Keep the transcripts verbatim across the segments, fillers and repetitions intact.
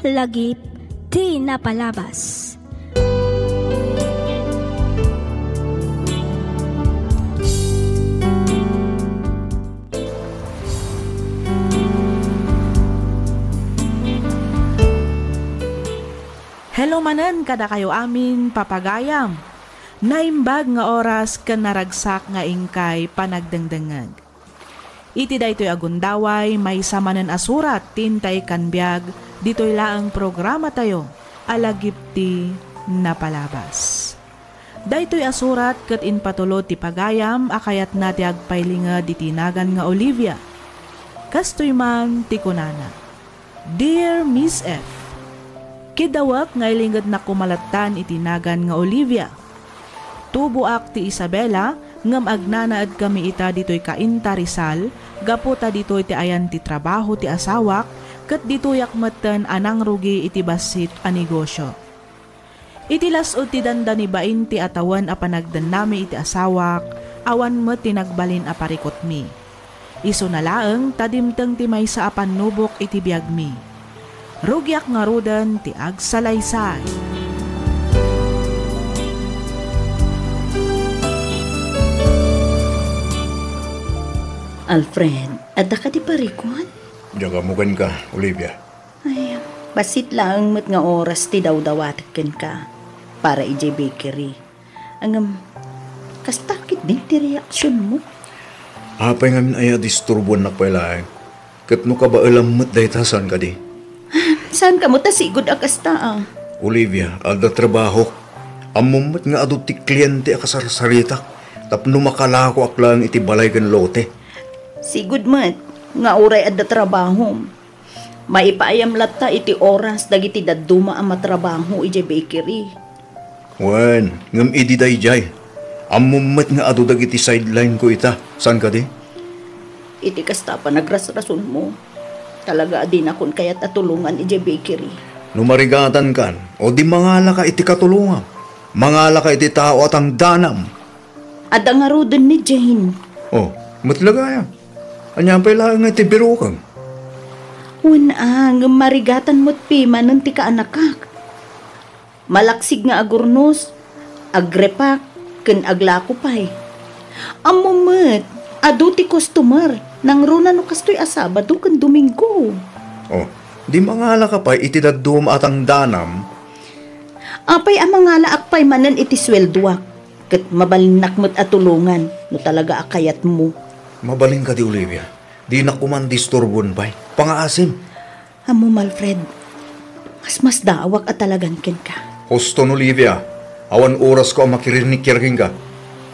Lagip ti napalabas. Hello manen kadakayo amin, papagayam. Naimbag nga oras ken naragsak nga inkay panagdengdengngeg. Iti daytoy a gundaway, maysa manen a surat ti intay kan biag ditoy laeng programatayo a Lagip ti Napalabas. Daytoy a surat ket impatulod ti pagayam a kayatna ti agpailinged iti nagan nga Olivia. Kastoy man ti kunana, "Dear Miss F, kidawek nga ilingednak koma lattan iti nagan nga Olivia. Tuboak ti Isabela, ngem agnanaedkami ita ditoy Cainta, Rizal, gapu ta ditoy ti ayan ti trabaho ti asawak, ket ditoyak metten a nangrugi iti bassit a negosio. Iti las-ud ti dandani bainte a tawen a panagdennami iti asawak, awan met ti nagbalin a parikutmi. Isuna laeng ta dimteng ti maysa a pannubok iti biagmi. Rugiak ngaruden ti agsalaysay." Alfred, adda kadi parikut? Diak ammo kenka, Olivia. Ay, bassit laeng met nga oras ti dawdawatek kenka para idiay bakery. Ngem, kasta ketdin ti reaksionmo? Apay ngamin aya a disturbuannak pay laeng? Ket no kabaelam met dayta, saan kadi? Saan kamo ta sigud a kasta, a? Olivia, adda trabahok. Ammom met nga adu ti kliente a kasarsaritak tapno makalakoak laeng iti balay ken lote. Sigud met nga uray adda trabahom, maipaayam latta iti oras dagiti dadduma a matrabaho idiay bakery. Wen, ngem idi daydiay, ammom met nga adu dagiti sideline-ko ita, saan kadi? Iti kasta a panagrasrasonmo, talaga a dinakon kayat a tulongan idiay bakery. No marigatankan, o di mangalaka iti katulongam. Mangalaka iti tao a tangdanam. Adda ngaruden ni Jane. Oh, met la gayam. Ania pay laeng nga iti birokam? Wen a, ngem marigatan met pimanen ti kaanakak. Malaksig nga agurnos, agrepak, ken aglako pay. Ammom met, adu ti customer, nangruna no kastoy a Sabado ken Domingo. Oh, di mangalaka pay iti dadduma a tangdanam? Apay a mangalaak pay manen iti sueldoak, ket mabalinnak met a tulongan no talaga a kayatmo. Mabalin kadi, Olivia. Dinak koman disturboen pay. Pangaasim. Ammom, Alfred, masmasdaawak a talagan kenka. Huston, Olivia, awan orasko a makirinikiar kenka.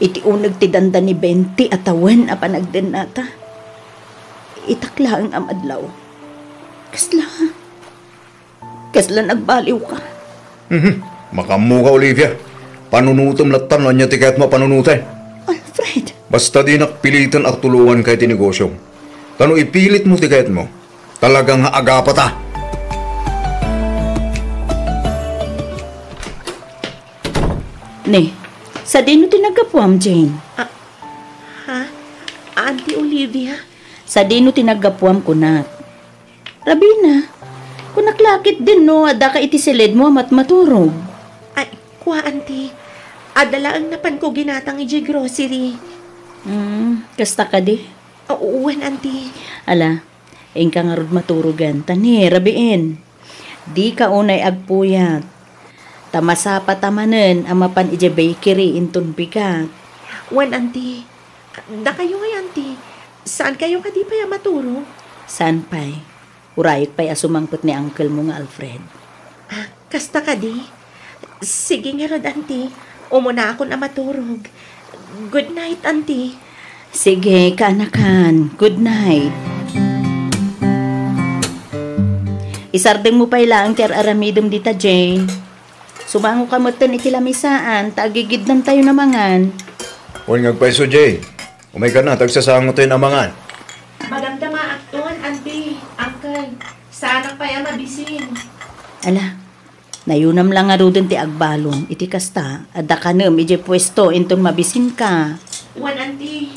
Iti uneg ti dandani bainte a tawen a panagdennata, itak laeng a madlaw. Kasla, kasla nagbaliwka. Mhm. Makaammoka, Olivia. Panunotem lattan no ania ti kayatmo a panunoten. Alfred! Basta dinak piliten a tulonganka iti negosiom. Ta no ipilitmo ti kayatmo, talaga nga agapata. Ne, sadino ti naggapuam, Jane? Ah, ha? Auntie Olivia? Sadino ti naggapuam, kunak? Rabina, kunak la ketdin no addaka iti siledmo a matmaturog. Ay, kua, Auntie. Adda laeng napanko ginatang idiay grocery. Hmm, kasta kadi? Wen, Auntie. Ala, inka ngarud maturogen, ta ni, rabiin. Dika unay agpuyat. Ta masapata manen a mapan idiay bakery inton bigat. Wen, Auntie. Dakayo ngay, Auntie. Saankayo kadi pay a maturog? Saan pay? Urayek pay a sumangpet ni uncle-mo nga Alfred. Ah, kasta kadi? Sige ngarud, Auntie. Umunaakon a maturog. Good night, Auntie. Sige, kaanakan. Good night. Isardengmo pay laeng ti ar-aramidem dita, Jay. Sumangoka metten iti lamisaan, ta agigidnantayon a mangan. Wen nga agpayso, Jay. Umayka na, ta agsasangotayon a mangan. Magdamdamaakton, Auntie, Uncle. Saanak pay a mabisin. Ala, nayunam la ngaruden ti agbalon. Iti kasta, adda kanem idiay puesto inton mabisinka. Wen, Auntie.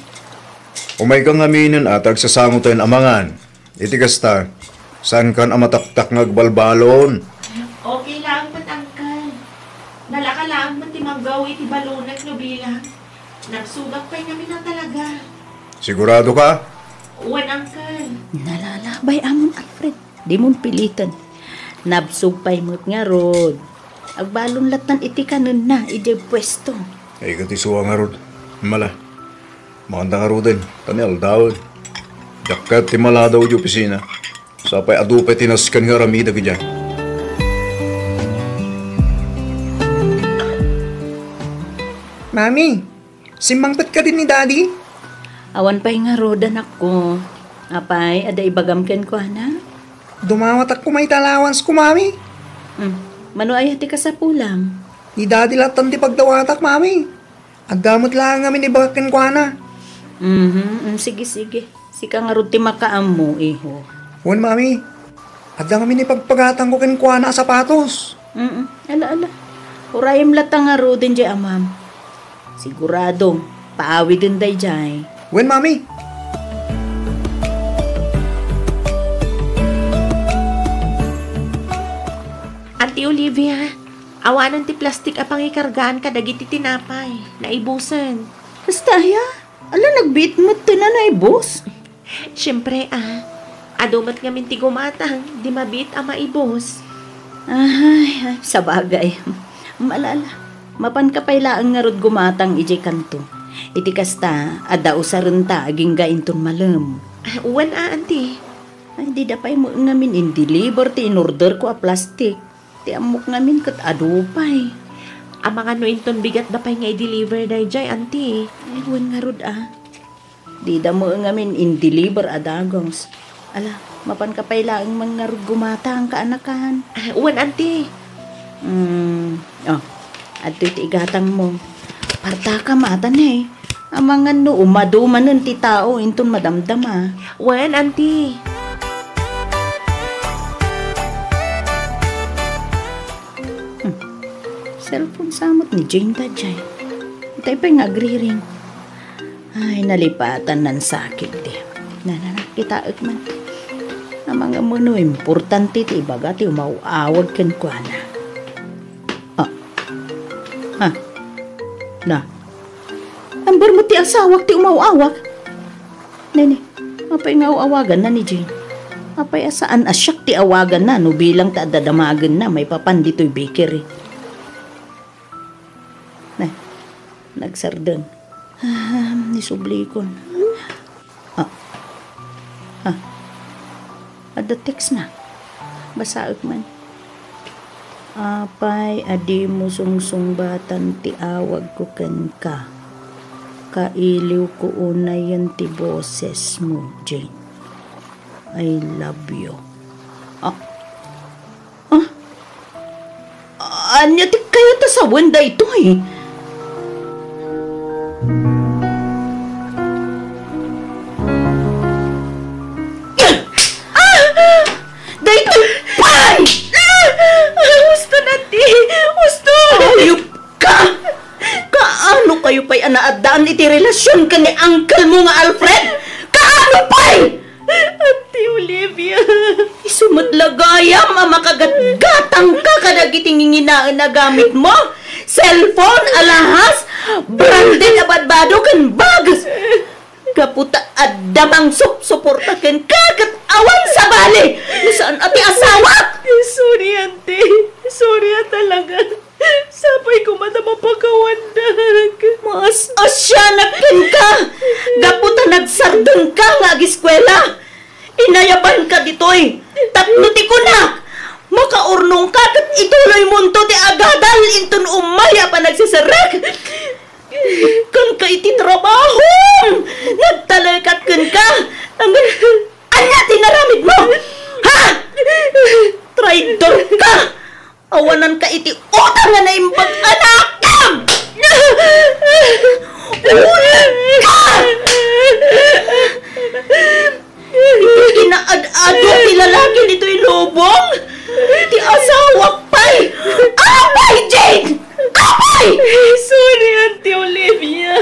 Umayka ngaminen a, ta agsasangotayon a mangan. Iti kasta, Saankan a mataktak nga agbalbalon? Okay laeng met, Uncle. Nalaka laeng met ti manggaw iti balonek no bilang. Nagsugak pay ngamin a talaga. Sigurado ka? Wen, Uncle. Nalalabay amon, Alfred. Dimon piliten. Nabsog pay met ngarud. Agbalon lattan iti kanenna idiay puesto. Ay, ket isu a ngarud. Mala. Makanta ngaruden, ta ni aldawen. Diak kayat ti maladaw idiay opisina. Sapay adu pay ti nasken nga aramidek idiay. Mami, simmangpet kadi ni Daddy? Awan pay ngarud, anakko. Apay, adda ibagam kenkuana? Dumawatak koma iti allowance ko, Mami. Hmm. Mano aya ti kasapulam? Ni Daddy lattan ti pagdawatak, Mami. Adda met laeng ngamin ibagak kenkuana. Mhm, mm, sige, sige. Sika ngarud ti makaammo, iho. Wen, Mami. Adda ngamin ipagpagatangko kenkuana a sapatos. Mm, ala, ala. Urayem latta ngaruden diay amam. Sigurado, paawiden daydiay. Wen, Mami. Auntie Olivia, awanen ti plastik a pangikargaan kadagiti tinapay. Naibusen. Kasta aya? Ala, nagbiit met ti nanaibus? Siempre, a. Adu met ngamin ti gumatang, di mabiit a maibus. Ay, ay, sabagay. Malala, mapanka pay laeng ngarud gumatang idiay kanto. Iti kasta, adda usarenta agingga inton malem. Ah, wen a, Auntie. Ay, dida pay met ngamin in-deliver ti in-orderko a plastik. Ti ammok ngamin ket adu pay. Amangan no inton bigatda pay nga i-deliver daydiay, Auntie. Ay, wen ngarud a. Dida met ngamin in-deliver a dagus. Ala, mapanka pay laeng man ngarud gumatang, kaanakan. Ah, wen, Auntie. Hmm, oh, adtoy ti igatangmo. Partaka matan, eh. Amangan no umadu manen ti tao inton madamdama. Wen, Auntie. Hmm. Cellphone sa met ni Jane daydiay. Itay pay nga agriring. Ay, nalipatan nan sakit di. Na, na, na, kitaek man. Amangan no importante ti ibaga ti umaw-awag kenkuana. Ah. Ha? Na. Amber met ti asawak ti umaw-awag. Nene, apay nga aw-awaganna ni Jane? Apay a saan a siak ti awaganna no bilang ta adda damagenna maipapan ditoy bakery? Ne, nagsardeng. Ah, ni sublikon. Ah. Ah. Adda text na. Basaek man. Apay a dimo sungsungbatan ti awagko kenka? Kailiwko unayen ti bosesmo, Jane. I love you. Ah. Ah? Ania ti kayat a sawen daytoy? Ah! Daytoy pay! Ah! Husto, Auntie! Husto! Ayup ka! Kaano kayo pay a naaddaan iti relasyon ken ni uncle mo nga Alfred? Kaano pay? Auntie Olivia. Isu met la gayam a makagatgatangka kadagiti nginginaen a gamitmo. Cellphone, alahas, branded a badbado ken bags. Gapu ta adda mangsupsuporta kenka ket awan sabali. No saan a ti asawak. Sorry, Auntie. Sorry a talaga. Sapay koma ta mapakawandak. Maas-asianak kenka. Gapu ta nagsardengka nga agiskuela. Inayabanka ditoy. Tapno ti kunak, makaurnongka ket ituloymonto ti agadal inton umay a panagseserrek. Kenka iti trabahom, nagtalekak kenka. Ngem ania ti inaramidmo? Ha? Traidorka! Awananka iti utang nga naimbag a naakam! Ulegka! Iti inaad-ado ti lalaki ditoy lubong, ti asawak pay! Apay, Jane? Apay! Sorry, Auntie Olivia.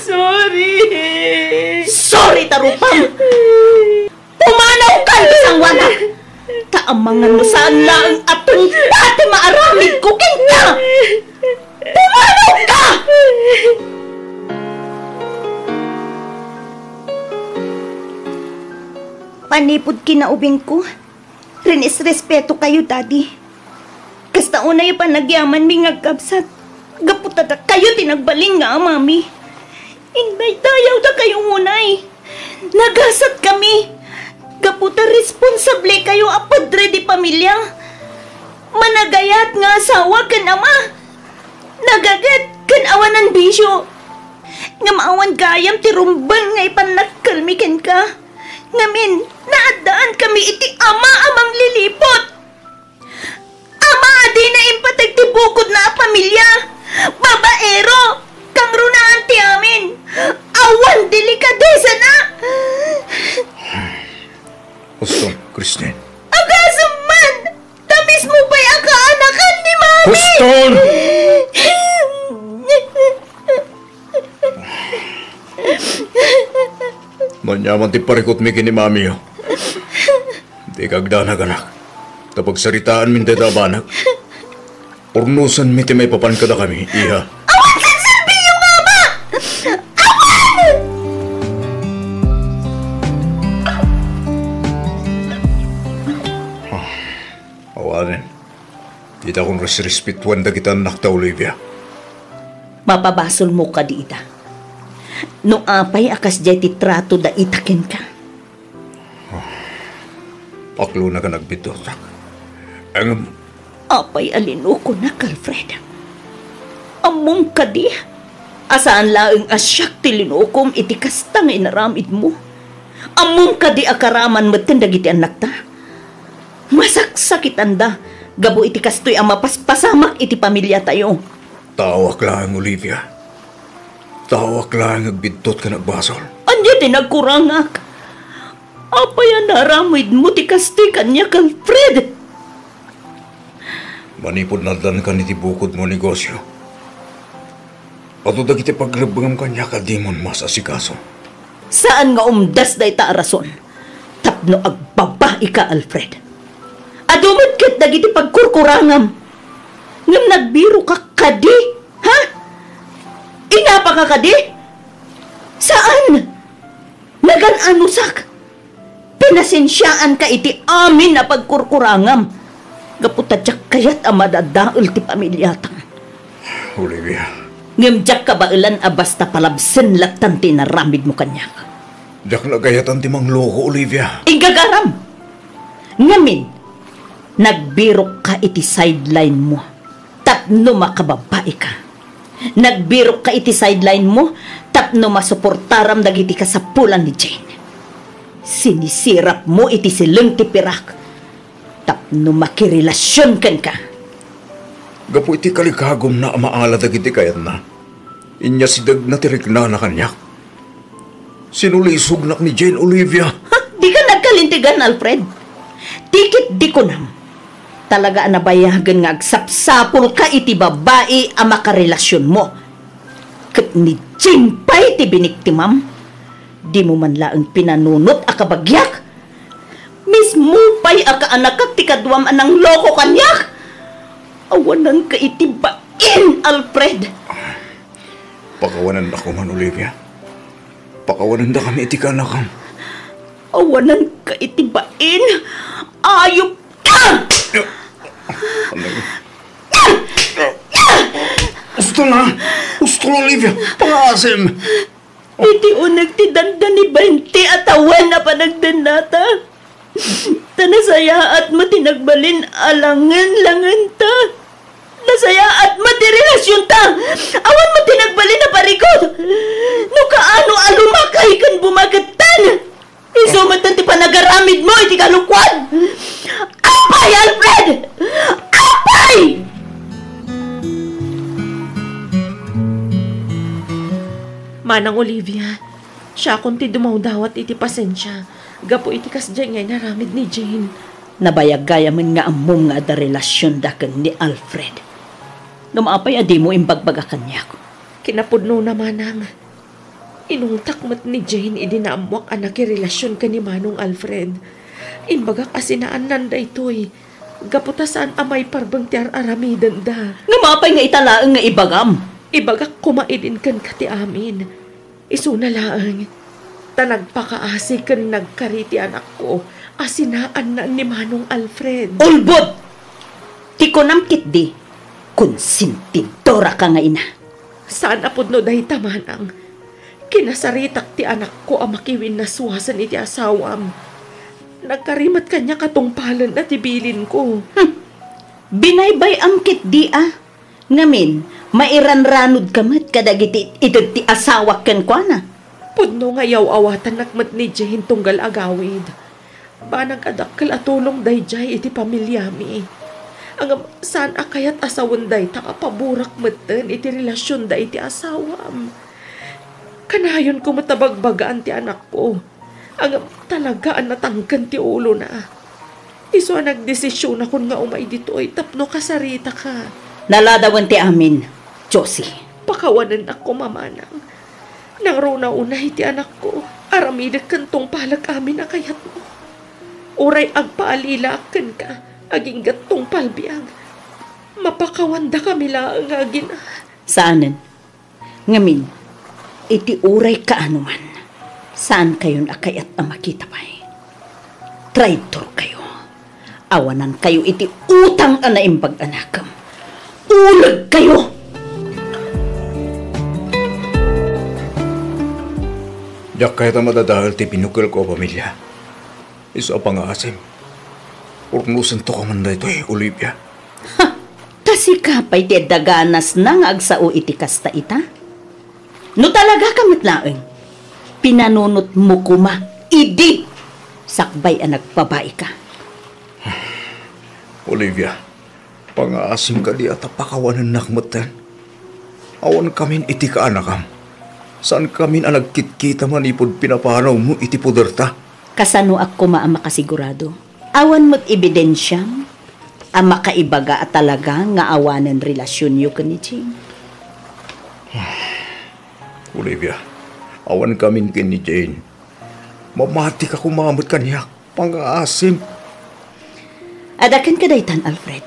Sorry. Sorry, tarupam! Pumanawkan ti sanguanak! Ngano saan laeng a tungpa ti maaramidko kenka? Pumanaw ka! Manipud kinaubingko, rinisrespetokayo, Daddy. Kasta unay a panagyamanmi nga agkabsat, gapu ta dakayo ti nagbalin nga amami. Indaydayaw dakayo unay. Nagasatkami. Gapu ta responsable kayo a padre di pamilia. Managayat nga asawa ken ama. Nagaget ken awanan bisio. Ngem awan gayam ti rumbeng nga ipannakkelmi kenka. Ngamin, naaddaankami iti ama a mangliliput. Ama a dina impateg ti bukodna a pamilia, babaero, kangrunaan ti amin. Awan delikadesana. Husto, Christine. Agasem man! Ta mismo pay a kaanakan ni Mami! Huston! Ania man ti parikutmi ken ni Mami, o? Dika agdanag, anak. Ta pagsaritaanmin dayta a banag, urnosenmi ti maipapan kadakami, iha. Awan senserbiyo nga ama! Awan! Awanen. Ditakon resrespetuan dagiti annakta, Olivia. Mapabasolmo kadi ita. No apay a kasdiay ti trato da ita kenka? Paklonak a nagbiddutak. Ngem apay a linukonak, Alfred? Ammom kadi a saan laeng a siak ti linukom iti kasta nga inaramidmo? Ammom kadi a karaman metten dagiti annakta? Masaksakitanda gapu iti kastoy a mapaspasamak iti pamiliatayo. Taoak laeng, Olivia. Taoak laeng agbiddut ken agbasol. Ania ti nagkurangak? Apay a naaramidmo ti kastoy kaniak, Alfred? Manipud naaddankan iti bukodmo a negosio, adu dagiti pagrebbengem kaniak a dimon maasikaso. Saan nga umdas dayta a rason tapno agbabaika, Alfred. Adu met ket dagiti pagkurkurangam. Ngem nagbiroka kadi, ha? Inapaka kadi? Saan? Nagan-anusak. Pinasensiaanka iti amin a pagkurkurangam, gapu ta diak kayat a madadael ti pamiliatam. Olivia. Ngem diak kabaelan a basta palabsen lattan ti inaramidmo kaniak. Diak nagayatan ti mangloko, Olivia. Inggagaram! Ngamin, nagbirokka iti sideline mo tapno makababaika. Nagbirokka iti sideline mo tapno masuportaram dagiti kasapulan ni Jane. Sinisirap mo iti sileng ti pirak tapno makirelasion kenka. Gapu iti kalikagumna a maala dagiti kayatna, inyasidegna ti riknana kaniak. Sinulisognak ni Jane, Olivia. Ha? Dika nagkalintegan, Alfred. Ti ketdi kunam, talaga a nabayagen nga agsapsapulka iti babai a makarelasionmo. Ket ni Jane pay ti biniktimam. Dimo man laeng pinanunot a kabagiak. Mismo pay a kaanakak ti kaduam a nangloko kaniak. Awananka iti bain, Alfred. Pakawanannak man, Olivia. Pakawanandakami iti kaanakam. Awananka iti bain. Ayupka! Husto na! Husto, Olivia! Pangasim! Iti uneg ti dandani bainte a tawen a panagdennata. Ta nasayaat met ti nagbalin a langen-langenta. Nasayaat met ti relasionta. Awan met ti nagbalin a parikut. No kaano a lumakay ken bumagettan. Isu met ti panagaramidmo iti kalokoan. Apay, Alfred! Apay! Manang Olivia, siakon ti dumawdawat iti pasensia gapu iti kasdiay nga inaramid ni Jane. Nabayag gayamen nga ammom nga adda relasionda ken ni Alfred. Ngem apay a dimo imbagbaga kaniak? Kinapudnona, manang. Inungtak met ni Jane idi naammoak a nakirelasion ken ni Manong Alfred. Imbagak a sinaannan daytoy, gapu ta saan a maiparbeng ti ar-aramidenda. Ngem apay nga ita laeng nga ibagam? Ibagak koma idin kenka ti amin. Isuna laeng, ta nagpakaasi ken nagkari ti anakko a sinaannan ni Manong Alfred. Ulbod! Ti kunam ketdi, konsentidoraka nga ina. Saan a pudno dayta, manang. Kinasaritak ti anakko a makiwinnaswasen iti asawam. Nagkari met kaniak a tungpalenna ti bilinko. Hmm. Binaybay-am ketdi a. Ngamin, mairanranodka met kadagiti ited ti asawak kenkuana. Pudno nga yaw-awatannak met ni Jane tunggal agawid. Banag a dakkel a tulong daydiay iti pamiliami. Ngem saan a kayat a sawen dayta a paburak metten iti relasionda iti asawam. Kanayonko met a bagbagaan ti anakko. Ngem talaga a natangken ti ulona. Isu a nagdesisionakon nga umay ditoy tapno kasaritaka. Naladawen ti amin, Josie. Pakawanennak koma, manang. Nangruna unay ti anakko, aramidek ken tungpalek amin a kayatmo. Uray agpaalilaak kenka, aginggat tungpal biag. Mapakawandakami laeng nga agina. Saanen. Ngamin, iti uray kaano man, saankayon a kayat a makita pay. Traidorkayo. Awanankayo iti utang a naimbag a nakem. Ulegkayo! Diak kayat a madadael ti binukkelko a pamilia. Isu a pangaasim. Urnosento ka man daytoy, Olivia. Ha! Ta sika pay ti adda ganasna nga agsao iti kasta ita? No talagaka met laeng, pinanunotmo koma idi sakbay a nagbabaika. Olivia, pangaasim kadi a ta pakawanennak metten? Awankamin iti kaanakam. Saankamin a nagkitkita manipud pinapanawmo iti poderta. Kasanoak koma a makasigurado? Awan met ebidensiam a makaibaga a talaga nga awanen relasionyo ken ni Jane. Olivia, awankamin ken ni Jane. Mamatika koma met kaniak, pangaasim. Adda kenka daytan, Alfred.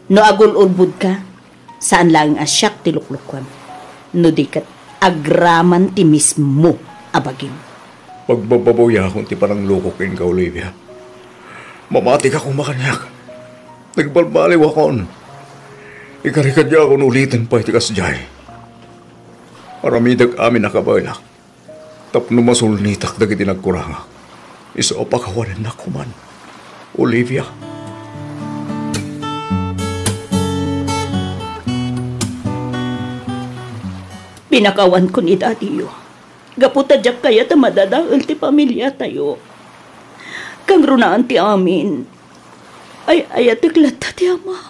No agul-ulbodka, saan laeng a siak ti luklukuem, no di ket agraman ti mismo a bagim. Pagbababawyaakon ti panangloko kenka, Olivia. Mamatika koma kaniak. Nagbalbaliwakon. Ikarikadiakon uliten pay ti kasdiay. Aramidek amin a kabaelak tapno masulnitak dagiti nagkurangak. Isu a pakawanennak koman, Olivia. Pinakawanko ni dadiyo gapu ta diak kayat a madadael ti pamiliatayo. Kangrunaan ti amin, ay-ayatek latta ti ama.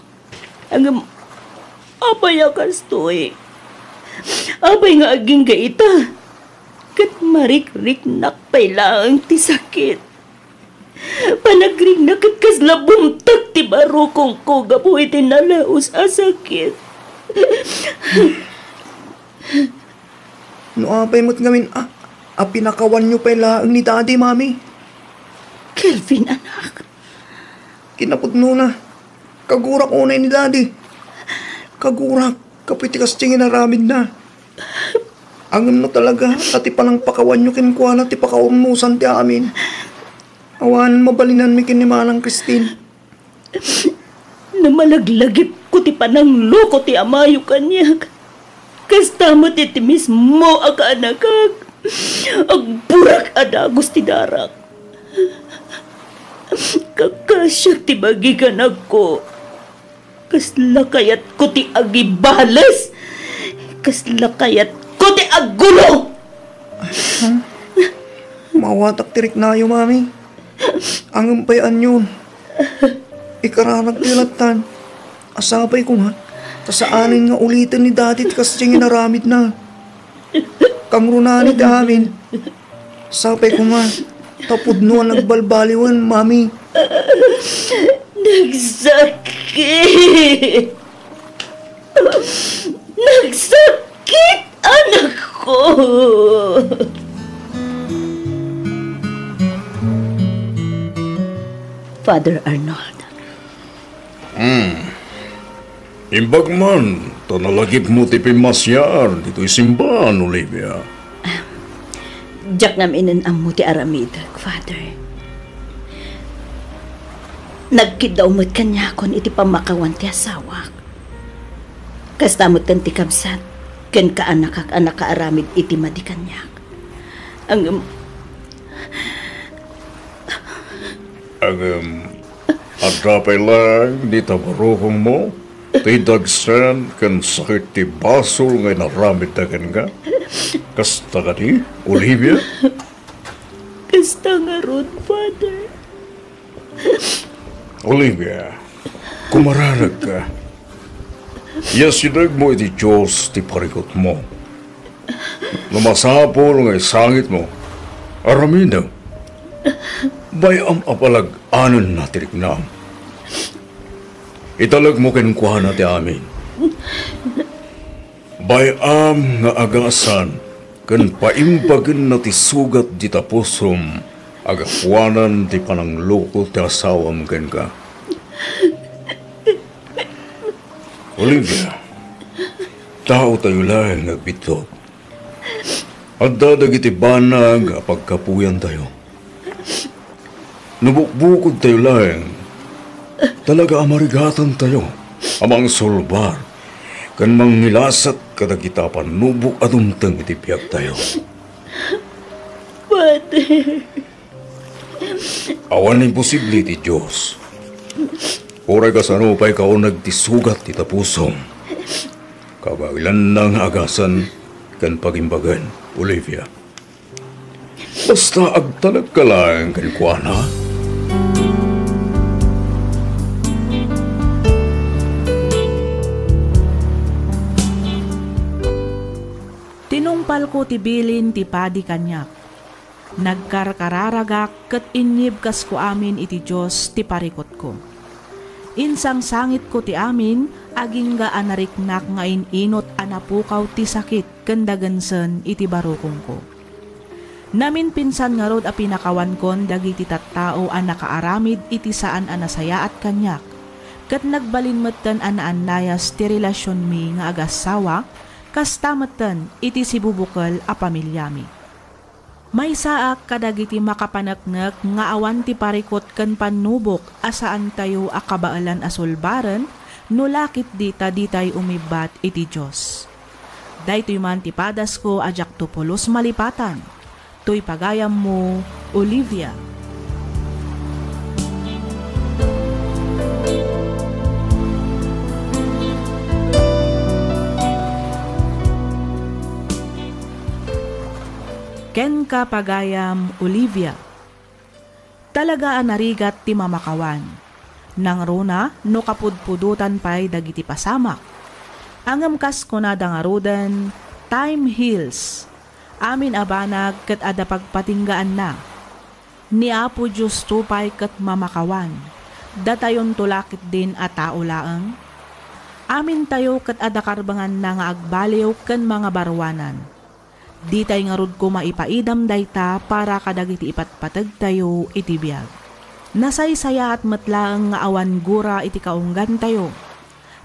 Ngem apay a kastoy? Apay nga agingga ita? Ket marikriknak pay laeng ti sakit. Panagriknak ket kasla bumtag ti barukongko gapu iti nalaus a sakit. No apay met ngamin a, a pinakawanyo pay laeng ni Daddy, Mami? Kelvin, anak. Kinapudnona, kagurak unay ni Daddy. Kagurak, gapu iti kasdi nga inaramidna. Ngem no talaga a ti panangpakawanyo kenkuana ti pakaurnosan ti amin, awan mabalinanmi ken ni Manang Christine. No malaglagipko ti panangloko ti amayo kaniak, kasta met iti mismo a kaanakak, agburak a dagus ti darak. Kakasiak ti bagikanakko. Kasla kayatko ti agibales. Kasla kayatko ti aggulo. Mawatak ti riknayo, Mami. Ngem pay anion, ikaranagtoy lattan a sapay koma ta saanen nga uliten ni Daddy ti kasdi nga inaramidna. Kangrunaan iti amin. Sapay koma ta pudno a nagbalbaliwen, Mami. Nagsakit! Nagsakit, anakko! Father Arnold. Hmm. Imbag man ta nalagipmo ti pimmasiar ditoy simbaan, Olivia. Diak ngamin ammo ti aramidek, Father. Nagkiddaw met kaniakon iti pammakawan ti asawak. Kasta metten ti kabsat ken kaanakak a nakaaramid iti madi kaniak. Ngem, Ngem, adda pay laeng dita barukongmo ti dagsen ken sakit ti basol nga inaramidda kenka? Kasta kadi, Olivia? Kasta ngarud, Father. Olivia, kumararegka. Iyasidegmo iti Dios ti parikutmo. No masapul nga isangitmo, aramidem. Bay-am a palag-anenna ti riknam. Italekmo kenkuana ti amin. Bay-am nga agasan ken paimbagenna ti sugat dita pusom a gapuanan ti panangloko ti asawam kenka. Olivia, taotayo laeng nga agbiddut. Adda dagiti banag a pagkapuyantayo. No bukbukodtayo laeng, talaga a marigatantayo a mangsulbar ken mangngilasak kadagita a pannubok a dumteng iti biagtayo. Father. Awan imposible iti Dios. Uray kasano pay kauneg ti sugat ti tapusom, kabaelanna nga agasan ken pagimbagen, Olivia. Basta agtalekka laeng kenkuana. Tinungpalko ti bilin ti padi kaniak. Nagkarkararagak ket inyibkasko amin iti Dios ti parikutko. Insangsangitko ti amin, agingga a nariknak nga in-inut a napukaw ti sakit ken dagensen iti barukongko. Naminpinsan ngarud a pinakawankon dagiti tattao a nakaaramid iti saan a nasayaat kaniak, ket nagbalin metten a naannayas ti relasionmi nga agassawa, kasta metten iti sibubukel a pamiliami. Maysaak kadagiti makapaneknek nga awan ti parikut ken pannubok a saantayo a kabaelan a sulbaren no la ketdi ta ditay umibbat iti Dios. Daytoy man ti padasko a diakto pulos malipatan. Toy pagayammo, Olivia. Kenka, pagayam Olivia. Talaga a narigat ti mamakawan. Nangruna no kapudpudotan pay dagiti pasamak. Ngem kas kunada ngaruden, "Time heals." Amin a banag ket adda pagpatinggaanna. Ni Apo Diosto pay ket mamakawan. Datayonto la ketdin a tao laeng. Amintayo ket adda karbenganna nga agbaliw ken mangabaruanan. Ditay ngarud koma ipaidam dayta para kadagiti ipatpategtayo iti biag. Nasaysayaat met laeng nga awan gura iti kaunggantayo.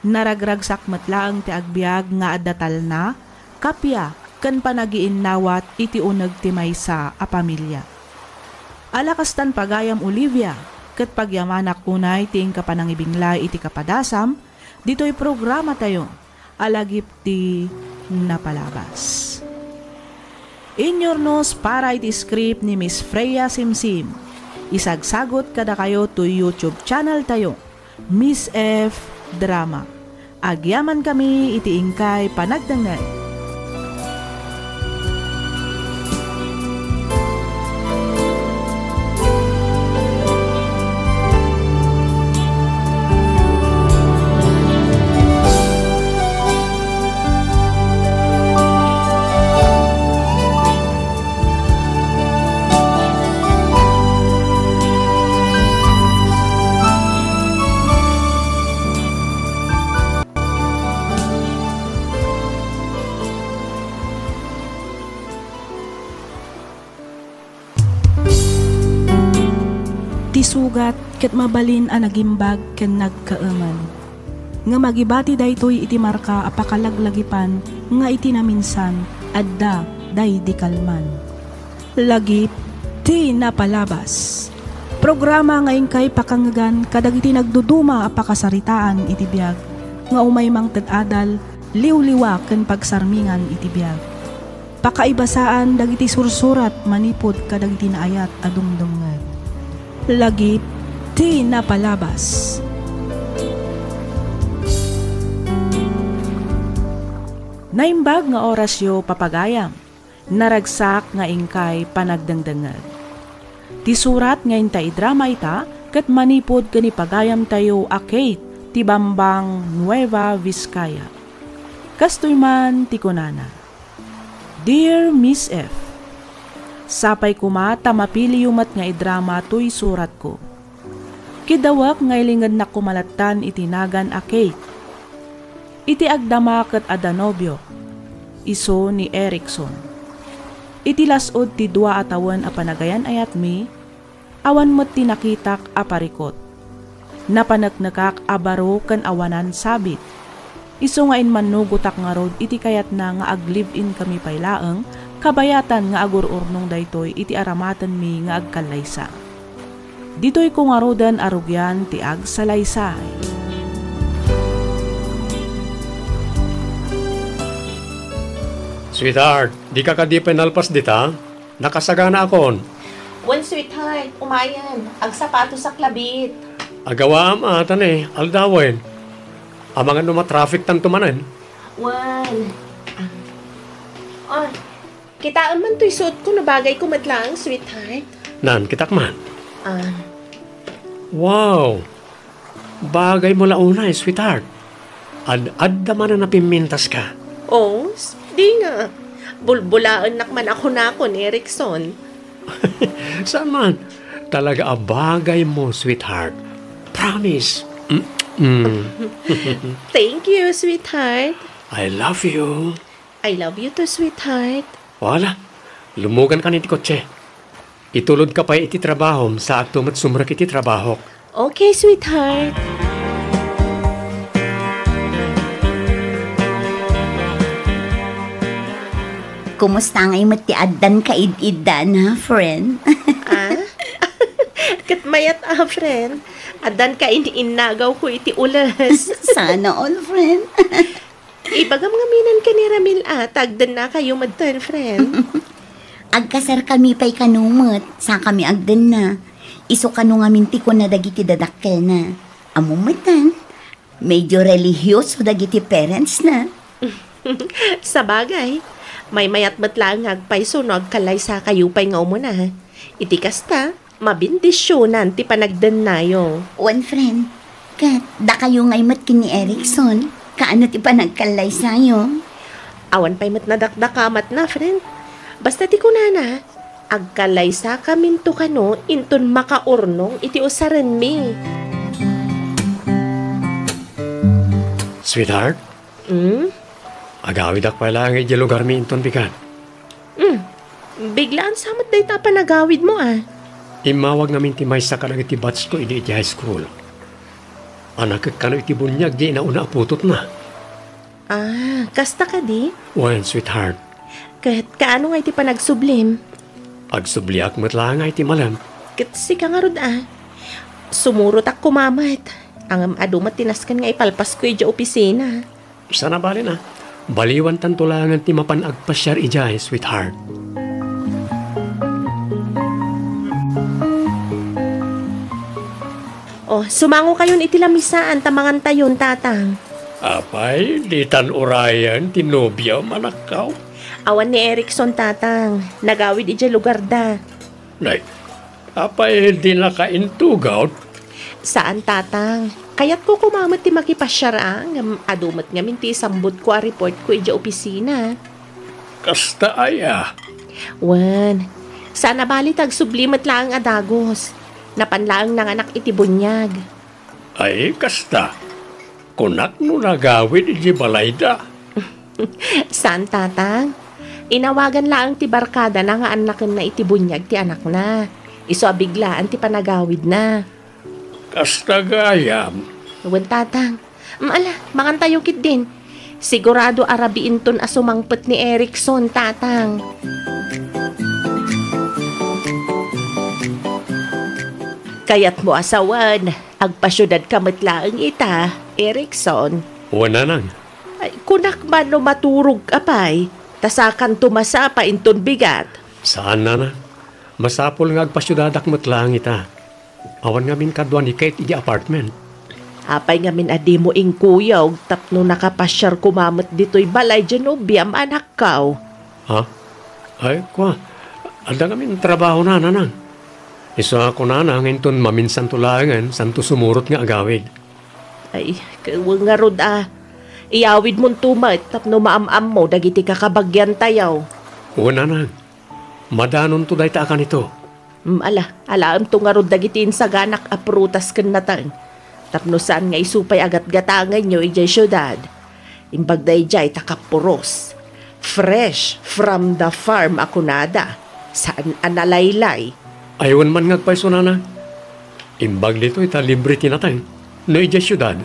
Naragragsak met laeng ti agbiag nga adda talna, kappia, ken panagiinnawat iti uneg ti maysa a pamilia. Ala kastan, pagayam Olivia, ket pagyamanak unay ti inka panangibinglay iti kapadasam ditoy programatayo a lagip ti napalabas. Inyurnos para iti script ni Miss Freya Simsim. Isagsagut kadakayo toy YouTube channel tayo, Miss F Drama. Agyamankami iti inkay panagdengngeg. Sugat ket mabalin a nagimbag ken nagkaengen. Ngem agibati daytoy iti marka a pakalaglagipan nga iti naminsan, adda daydi kalman. Lagip ti napalabas. Programa nga inkay pakangegan kadagiti nagduduma a pakasaritaan iti biag nga umay mangted adal, liwliwa ken pagsarmingan iti biag. Pakaibasaan dagiti sursurat manipud kadagiti naayat a dumdumngeg. Lagip ti napalabas. Naimbag nga orasyo, papagayam. Naragsak nga inkay panagdengdengngeg. Ti surat nga inta idrama ita ket manipud ken ni pagayamtayo a Kate ti Bambang, Nueva Vizcaya. Kastoy man ti kunana, Dear Miss F, sapay koma ta mapiliyo met nga idrama toy suratko. Kiddawek nga ilingednak koma lattan iti nagan a Kate. Iti agdama ket adda nobiok, isu ni Erickson. Iti las-ud ti dua a tawen a panagayan-ayatmi, awan met ti nakitak a parikut. Napaneknekak a baro ken awanan sabit. Isu nga immannugotak ngarud iti kayatna nga ag-live-in kami pay laeng, kabayatan nga agur-urnong daytoy iti aramatenmi nga agkallaysa. Ditoyko ngaruden a rugian ti agsalaysay. Sweetheart, dika kadi pay nalpas dita? Nakasaganaakon. Wen, sweetheart, umayen. Agsapatosak labiit. Agawaam a, ta ne, aldawen. Amangan no matraffic tanto manen. Wen. Ah. Ah, kitaem man toy suotko no bagayko met laeng, sweetheart. Nan, kitak man. Ah. Wow! Bagaymo la unay, sweetheart. Ad-adda manen a pimmintaska. Oh, s-, di nga. Bulbulaennak man a kunakon, Erickson. Saan man? Talaga a bagaymo, sweetheart. Promise. Mm-mm. Thank you, sweetheart. I love you. I love you too, sweetheart. Wala. Lumugankan iti kotse. Itulodka pay iti trabahom, saakto met sumrek iti trabahok. Okay, sweetheart. Kumusta ngay met ti addan kaid-iddan, ha, friend? Ah? Ket mayat a, friend. Addan kain-innagawko iti ules. Sana all, friend. Ibagam ngaminen ken ni Ramil a, ta agdennakayo metten, friend. Agkasarkami pay kano met, sakami agdenna. Isu kano ngamin ti kuna dagiti dadakkelna. Ammom metten, medyo relihioso dagiti parentsna. Sabagay, maymayat met laeng nga agpayso no agkallaysakayo pay nga umuna. Iti kasta, Mabindisionan ti panagdennayo. Wen, friend, ket dakayo ngay met ken ni Erickson, kaano ti panagkallaysayo? Awan pay met nadakdakamatna, friend. Basta ti kunana, agkallaysakaminto kano inton makaurnong iti usarenmi. Sweetheart? Hmm? Agawidak pay laeng idiay lugarmi inton pikan. Hmm. Biglaan sa met dayta a panagawidmo, a. Immawag ngamin ti maysa kadagiti batchko idi idiay high school. Anakek kano iti buniag diay nauna a putotna. Ah, kasta kadi? Wen, sweetheart. Ket kaano nga iti panagsublim? Agsubliak met laeng iti malem. Ket sika ngarud, a. Sumurotak koma met. Ngem adu met ti nasken nga ipalpasko idiay opisina. Saan a bale a. Baliwantanto laengen ti mapan agpasiar idiay, sweetheart. O, sumangokayon iti lamisaan ta mangantayon, Tatang. Apay, ditan urayen ti nobiam, anakko? Awan ni Erickson, Tatang. Nagawid idiay lugarda. Nay, apay, dinaka intugaw? Saan, Tatang. Kayatko koma met ti makipasiar, a, ngem adu met ngamin ti isambutko a reportko idiay opisina. Kasta aya? Wen, saan a bale ta agsubli met laeng a dagus. Napan laeng nanganak iti buniag. Ay, kasta. Kunak no nagawid idiay balayda. Saan, Tatang. Inawagan laeng ti barkadana nga annakenna iti buniag ti anakna. Isu a biglaan ti panagawidna. Kasta gayam. Wen, Tatang. Mm, ala, mangantayo ketdin. Sigurado a rabii inton a sumangpet ni Erickson, Tatang. Kayatmo a sawen, agpasiudad ka met laeng ita, Erickson. Wen, Nanang. Ay, kunak man no maturog ka pay, ta sakanto masapa inton bigat. Saan, Nanang. Masapul nga agpasiudadak met laeng ita. Awan ngamin kadua ni Kate idi apartment. Apay ngamin a dimo inkuyog tapno nakapasiar koma met ditoy balay diay nobiam, anakko? Ha? Ay, kua, adda ngamin trabahona, Nanang. Isu a kunana nga inton maminsanto laengen, santo sumurot nga agawid. Ay, ket wen ngarud a. Iyawidmonto met tapno maam-ammo dagiti kakabagiantayo. Wen, Nanang. Madanonto dayta a kanito. Mm, ala, alaemto ngarud dagiti insaganak a prutas ken nateng. Tapno saan nga isu pay a gatgatangenyo idiay siudad. Imbag daydiay ta kapuros. Fresh from the farm a kunada. Saan a nalaylay. Ay, wen man nga agpayso, Nanang. Imbag ditoy ta libre ti nateng. No idiay siudad,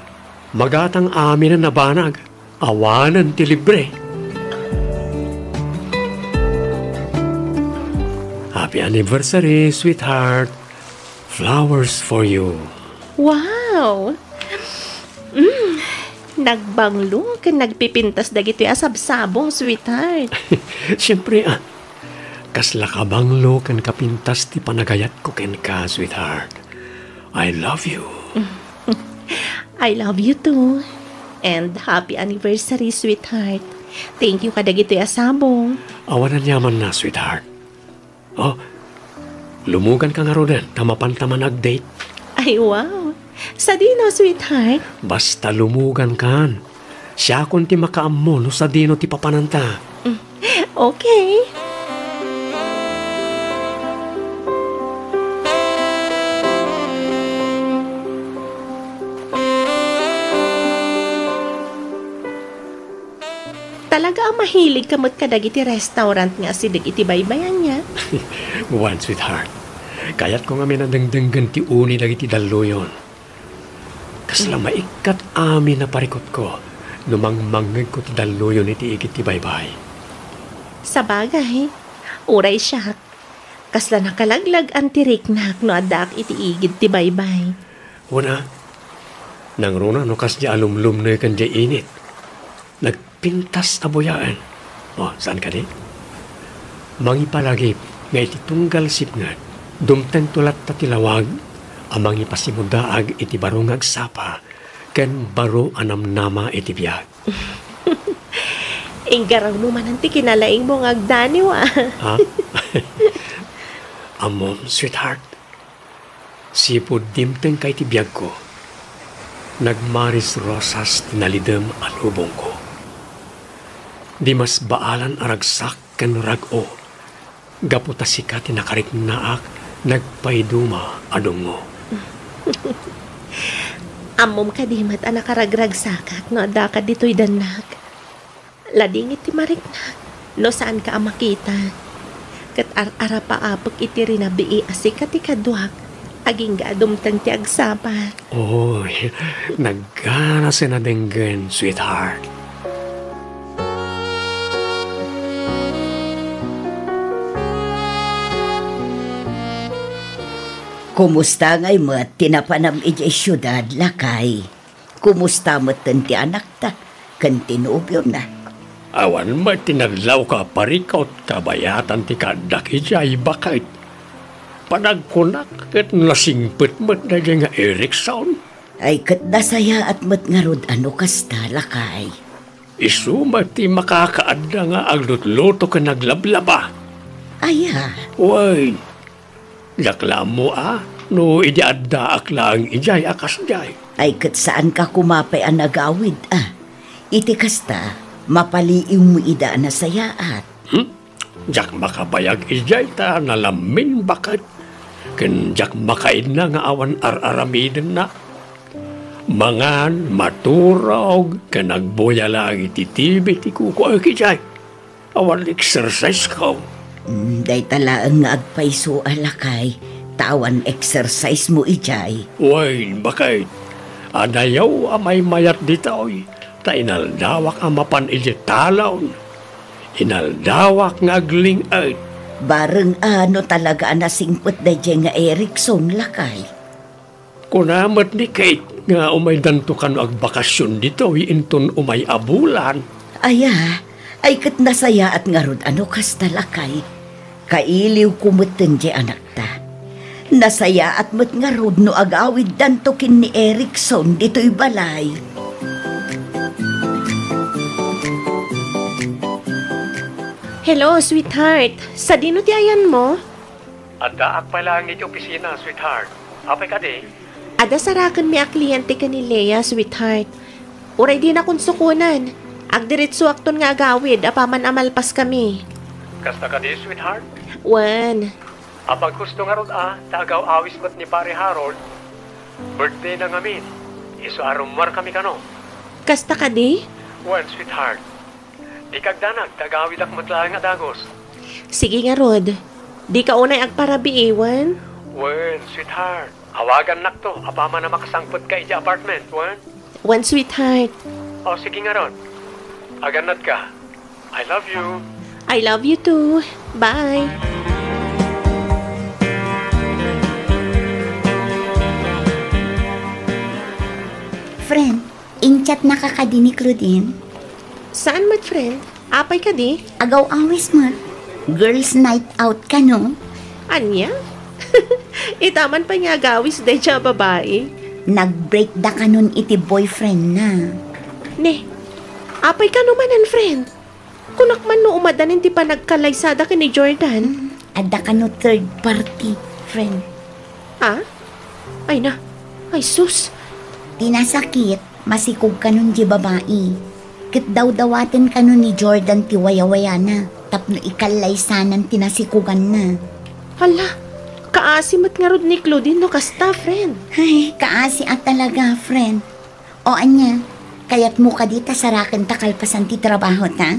magatang aminen a banag. Awanen ti libre. Happy anniversary, sweetheart. Flowers for you. Wow! Mm, nagbanglo ken nagpipintas dagitoy a sabsabong, sweetheart. Siyempre, ah, kasla kabanglo ken kapintas ti panagayatko kenka, sweetheart. I love you. I love you too. And happy anniversary, sweetheart. Thank you kadagitoy a sabong. Awan aniamanna, sweetheart. Oh, lumuganka ngaruden ta mapanta man ag-date. Ay, wow. Sadino, sweetheart? Basta lumugankan. Siakon ti makaammo no sadino ti papananta. Mm. Okay. Talaga a mahilig ka met kadagiti restaurant nga asideg iti baybay, ania? Wen, sweetheart. Kayatko ngamin a dengdenggen ti uni dagiti dalluyon. Kasla maikkat amin a parikutko no mangmangngegko ti dalluyon iti igid ti baybay. Sabagay, uray siak, kasla nakalaglag-an ti riknak no addaak iti igid ti baybay. Wen a, nangruna no kasdiay a lumlumneken diay init. Nagpintas a buyaen. O, saan kadi? Mangipalagip nga iti tunggal sipnget, dumtengto latta ti lawag a mangipasimudaag iti baro nga agsapa ken baro a namnama iti biag. Inggarawmo manen ti kinalaingmo nga agdaniw, a. Ha? Ammom, sweetheart, sipud dimtengka iti biagko, nagmaris rosas ti nalidem a lubongko. Dimasbaalan a ragsak ken rag-o, gapu ta sika ti nakariknaak nagpaiduma a dungngo. Ammom kadi met a nakaragragsakak no addaka ditoy dannak? Ladingit ti mariknak no saanka a makita. Ket ar-arapaapek iti rinabii a sika ti kaduak, agingga a dumteng ti agsapa. Oy, nagganasen a denggen, sweetheart. Kumusta ngay met ti napanam idiay siudad, lakay? Kumusta metten ti anakta ken ti nobiona? Awan met ti nadlawko a parikut kabayatan ti kaaddak idiay baket. Panagkunak ket nasingpet met daydiay nga Erickson. Ay, ket nasayaat met ngarud a no kasta, lakay. Isu met ti makakaadda nga aglutluto ken aglablaba. Aya? Wen, diak la ammo a no idi addaak laeng idiay a kasdiay. Ay, ket saanka koma pay a nagawid a. Iti kasta, mapaliiwmo ida a nasayaat. Hmm? Diak makabayag idiay ta nalammin baket. Ken diak makaidna nga awan ar-aramidenna. Mangan, maturog, ken agbuya laeng iti T V ti kukuayo idiay. Awan exercise ko. Mm, dayta laeng nga agpayso a lakay. ta awan exercise mo idiay. Wen, baket, adayo a maymayat ditoy, ta inaldawak a mapan idiay talon. Inaldawak nga agling-et. Bareng a no talaga a nasingpet daydiay nga Erickson, lakay. Kuna met ni Kate nga umaydanto kano agbakasyon ditoy inton umay a bulan. Aya, ay ket nasayaat ngarud a no kasta, lakay. Kailiwko metten diay anakta. Nasayaat met ngarud no agawiddanto ken ni Erickson ditoy balay. Hello, sweetheart. Sadino ti ayanmo? Addaak pay laeng iti opisina, sweetheart. Apay kadi? Adda sarakenmi a kliyente ken ni Lea, sweetheart. Uray dinakon sukonen, agdiretsoakton nga agawid apaman a malpaskami. Kasta kadi, sweetheart? Wen. Apaghusto ngarud a, ta agaw-awis met ni Pare Harold. Birthday na ngamin. Isu a rummuarkami kano. Kasta kadi? Wen, sweetheart. Dika agdanag, ta agawidak met laeng a dagus. Sige ngarud. Dika unay agparabii, wen? Wen, sweetheart. Awagannakto apaman a makasangpetka iti apartment, wen? Wen, sweetheart. O, sige ngarud. Agannadka. I love you. I love you too. Bye. Friend, in-chatnaka kadi ni Claudine? Saan met, friend? Apay kadi? Agaw-awis met. Girls' night out kano? Ania? Itaman pay nga agawis daydiay a babai. Nag-break da kanon iti boyfriend na. Ne, apay kano manen, friend? Kunak man no umadanin ti panagkallaysada ken ni Jordan. Hmm, adda kano third party, friend. Ah? Ay na. Ay sus. Ti nasakit, masikog kanon diay babai. Ket dawdawaten kano ni Jordan ti wayawayana tapno ikallaysanan ti nasikoganna. Hala, kaasi met ngarud ni Claudine no kasta, friend. Ay, kaasi a talaga, friend. O ania, kayatmo kadi ta sarakenta kalpasan ti trabahota?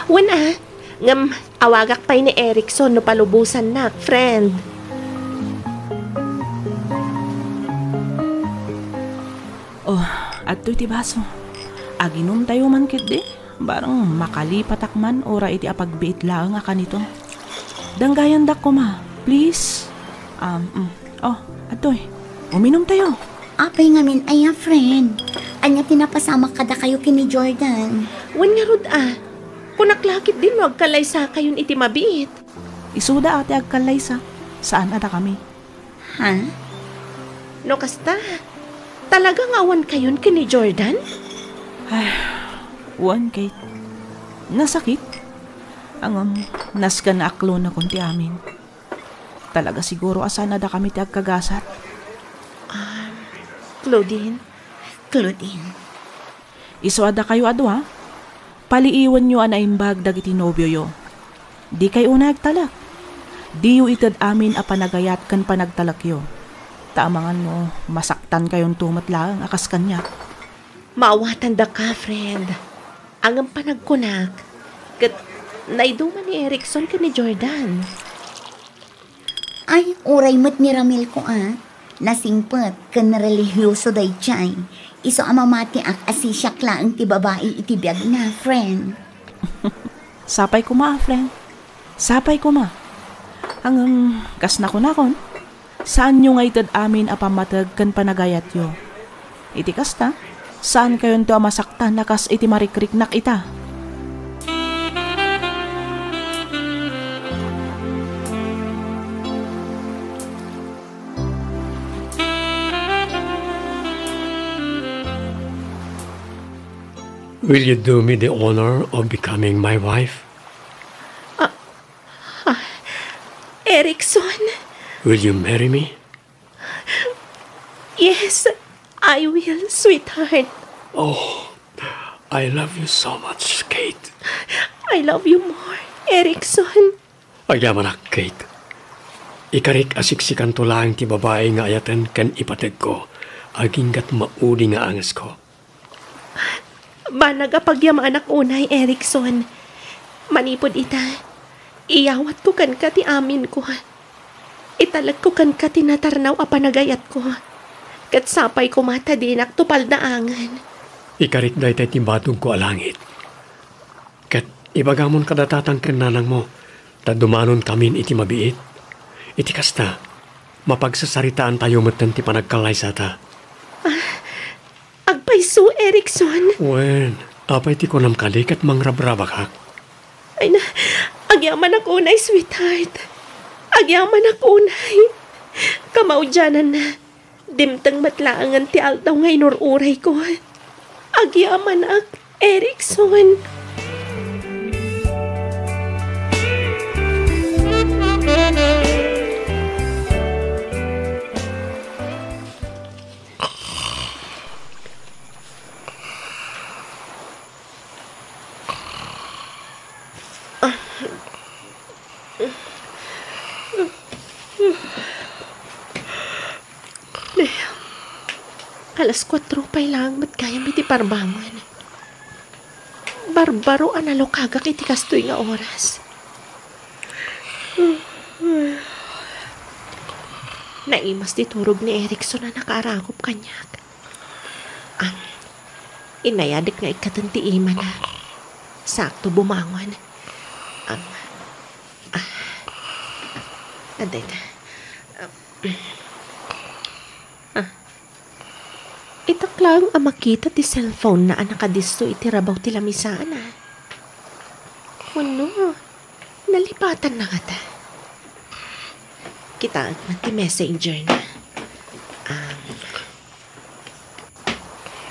Wen a, ngem awagak pay ni Erickson no palubosannak, friend. Oh, adtoy ti baso. Aginumtayo man ketdi. Barang makalipatak man uray iti apagbiit laeng a kanito. Danggayandak koma, please. Um, mm. Oh, adtoy. Uminumtayo. Apay ngamin aya, friend? Ania ti napasamak kadakayo ken ni Jordan? Wen ngarud a. Kunak la ketdin no agkallaysakayon iti mabiit. Isuda a ti agkallaysa. Saan a dakami. Ha? No kasta, talaga nga awan kayon ken ni Jordan? Ay, wen, Kate. Nasakit. Ngem, nasken a aklonakon ti amin. Talaga siguro a saan a dakami ti agkagasat. Um, Claudine? Claudine. Isu a dakayo a dua, paliiwenyo a naimbag dagiti nobioyo. Dikay unay agtalek. Diyo ited amin a panagayat ken panagtalekyo. Ta amangan no masaktankayonto met laeng a kas kaniak. Maawatandaka, friend. Ngem panagkunak, ket naiduma ni Erickson ken ni Jordan. Ay, uray met ni Ramil ko a. Nasingpet ken relihioso daydiay. Isu a mamatiak a sisiak laeng ti babai iti biagna, friend. Sapay koma, friend. Sapay koma. Ngem, kas nakunakon, saanyo nga ited amin a pammateg ken panagayatyo. Iti kasta, saankayonto a masaktan a kas iti marikriknak ita. Will you do me the honor of becoming my wife? Ah, ah, Erickson? Will you marry me? Yes, I will, sweetheart. Oh, I love you so much, Kate. I love you more, Erickson. Agyamanak, Kate. Ikarik a siksikanto laeng ti babai nga ayaten ken ipategko, aginggat maudi nga angesko. Banag a pagyamanak unay, Erickson. Manipud ita, iyawatko kenka ti aminko. Italekko kenka ti natarnaw a panagayatko, ket sapay koma ta dinak tupaldaangen. Ikarik dayta iti batogko a langit. Ket ibagamon kadatatang ken nanangmo, ta dumanonkamin iti mabiit. Iti kasta, mapagsasaritaantayo metten ti panagkallaysata. Ah, agpayso, Erickson. Wen, apay ti kunam kadi ket mangrabrabakak? Ay na, agyamanak unay, sweetheart. Agyamanak unay. Kamaudiananna, dimteng met laengen ti aldaw nga inur-urayko. Agyamanak, Erickson. Alas kuatro pay laeng met gayam iti parbangon. Barbaro a nalukagak iti kastoy nga oras. Naimas ti turog ni Erickson a nakaarakup kaniak. Am, inayadek nga ikkaten ti imana. Sakto bumangon. Am, ah, adayta. Am, ah, itak laeng a makita ti cellphone na a nakadisso iti rabaw ti lamisaan, a. Wenno, nalipatanna ngata? Kitaek met ti messenger na. Am,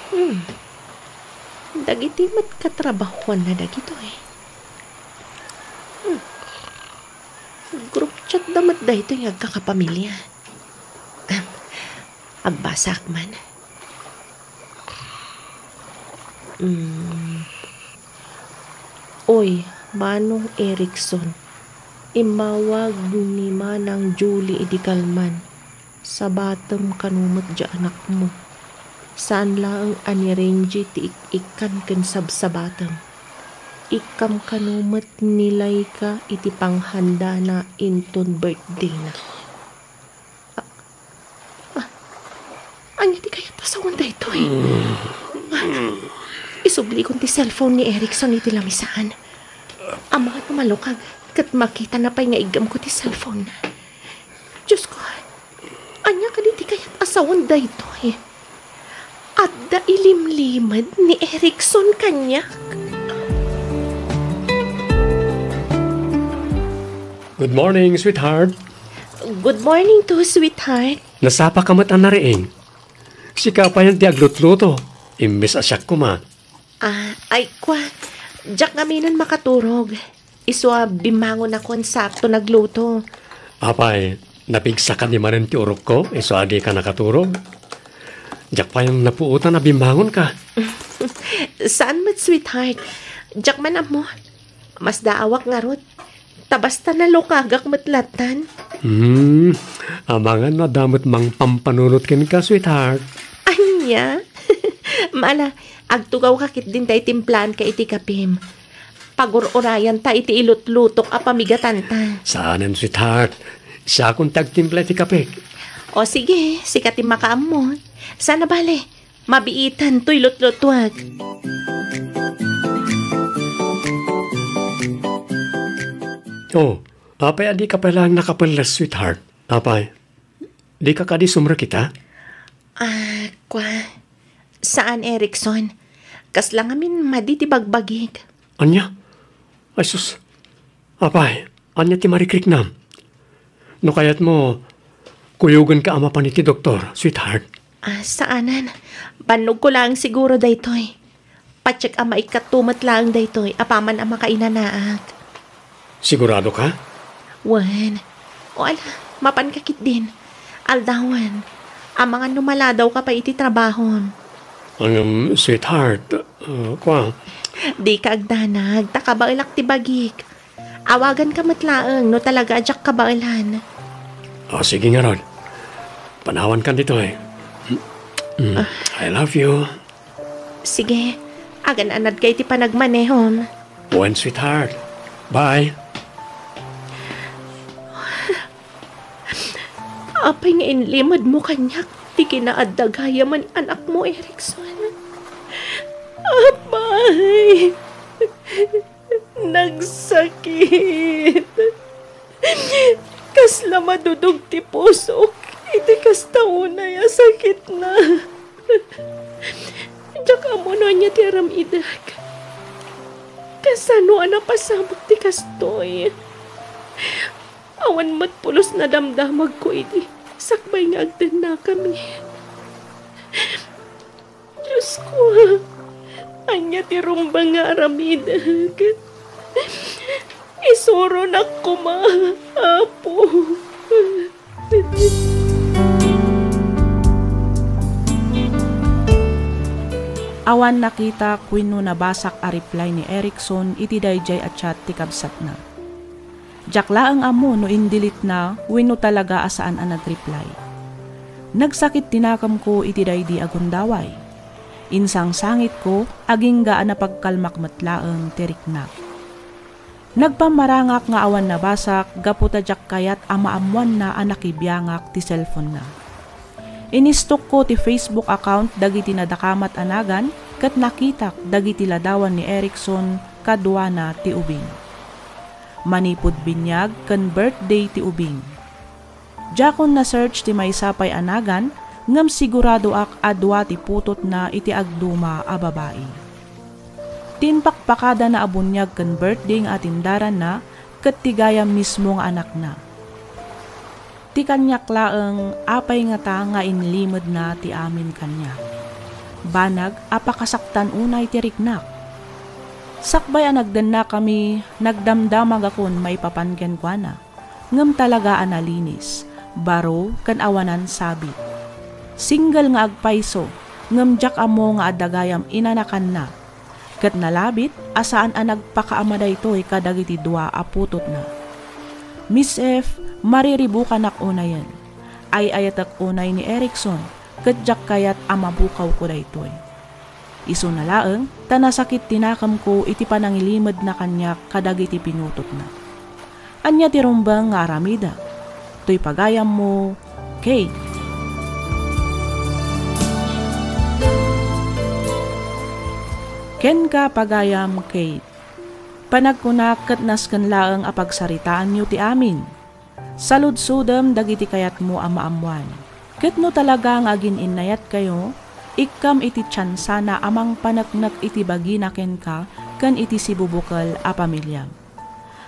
Hmm. Dagiti met katrabahuanna dagitoy. Hmm. Group chat da met daytoy nga agkakapamilya. Am, agbasaak man. Hmm. Oy, Manong Erickson, immawag ni Manang Julie idi kalman. Sabatem kano met diay anakmo. Saan laeng a ni Renji ti ik-ikkan ken sabsabatem. Ikkam kano met ni Laika iti panghandana inton birthdayna. Ah, ah, ania ti kayat a sawen daytoy? Ah, isublikon ti cellphone ni Erickson iti lamisaan. Amangan no malukag ket makitana pay nga iggamko ti cellphone na. Diosko, ania kadi ti kayat a sawen daytoy? Adda ilimlimed ni Erickson kaniak. Good morning, sweetheart. Good morning too, sweetheart. Nasapa ka met a nariing. Sika payen ti aglutluto. Imbes a siak koma. Ah, ay, kwa, diak ngaminen makaturog. Isu a bimmangonakon sakto nagluto. Apay, napigsakadi manen ti urokko, isu a dika nakaturog? Diak payen napuotan a bimmangonka. Saan met, sweetheart. Diak man ammo. Masdaawak ngarud. Ta basta nalukagak met lattan. Hmm, amangan no adda met mangpampanunot kenka, sweetheart. Ania? Ala, agtugawka ketdin ta itimplanka iti kapim. Pagur-urayanta iti ilutlutok a pamigatanta. Saanen, sweetheart. Siakon ti agtimpla iti kapek. O sige, sika ti makaammo. Saan a bale, mabiitan toy lutlutuak. Oh, apay a dika pay laeng nakapelles, sweetheart? Apay, dika kadi sumrekita? Ah, kwa, saan, Erickson. Kasla ngamin madi ti bagbagik. Ania? Ay sus. Apay, ania ti marikriknam? No kayatmo, kuyogenka a mapan iti doktor, sweetheart. Ah, saanen. Bannogko laeng siguro daytoy. Patiek a maikkatto met laeng daytoy apaman a makainanaak. Sigurado ka? Wen. O ala, mapanka ketdin. Aldawen. Amangan no maladawka pay iti trabahom. Ngem, sweetheart, uh, kwa. Dika agdanag, ta kabaelak ti bagik. Awaganka met laeng no talaga a diak kabaelan. O, sige ngarud. Panawankan ditoy. Mm, I love you. Sige, agan-anadka iti panagmanehom. Wen, sweetheart. Bye. Apay nga inlimedmo kaniak ti kinaadda gayam a anakmo, Erickson? Apay, nagsakit. Kasla madudog ti pusok iti kasta unay a sakitna. Diak ammo no ania ti aramidek. Kasano a napasamak ti kastoy? Awan met pulos nadamdamagko idi sakbay nga agdennakami. Diosko, ania ti rumbeng nga aramidek? Isuronak koma, Apo. Awan nakitak wenno nabasak a reply ni Erickson iti daydiay a chat ti kabsatna. Diak laeng ammo no indelete-na wenno talaga a saan a nagreply. Nagsakit ti nakemko iti daydi a gundaway. Insangsangitko, agingga a napagkalmak met laeng ti riknak. Nagpammarangak nga awan nabasak gapu ta diak kayat a maammoanna a nakibiangak ti cellphone-na. Inistokko ti Facebook account dagiti nadakamat a nagan ket nakitak dagiti ladawan ni Erickson kaduana ti ubing. Manipud binyag ken birthday ti ubing. Diakon na-search ti maysa pay a nagan, ngem siguradoak a dua ti putotna iti agduma a babai. Ti impakpakadana a buniag ken birthday nga atindaranna ket ti gayam mismo nga anakna. Ti kaniak laeng, apay ngata nga inlimedna ti amin kaniak? Banag a pakasaktan unay ti riknak. Sakbay a nagdennakami, nagdamdamagakon maipapan kenkuana. Ngem talaga a nalinis, baro ken awanan sabit. Single nga agpayso, ngem diak ammo nga adda gayam inanakanna. Ket nalabit a saan a nagpakaama daytoy kadagiti dua a putotna. Miss F, mariribukanak unayen. Ay-ayatek unay ni Erickson, ket diak kayat a mabukawko daytoy. Isuna laeng ta nasakit ti nakemko iti panangilimedna kaniak kadagiti pinutotna. Ania ti rumbeng nga aramidek? Toy pagayammo, Kate. Kenka, pagayam Kate. Panagkunak ket nasken laeng a pagsaritaanyo ti amin. Saludsodem dagiti kayatmo a maammoan. Ket no talaga nga agin-innayatkayo, ikkam iti tiansana a mangpaneknek iti bagina kenka ken iti sibubukel a pamiliam.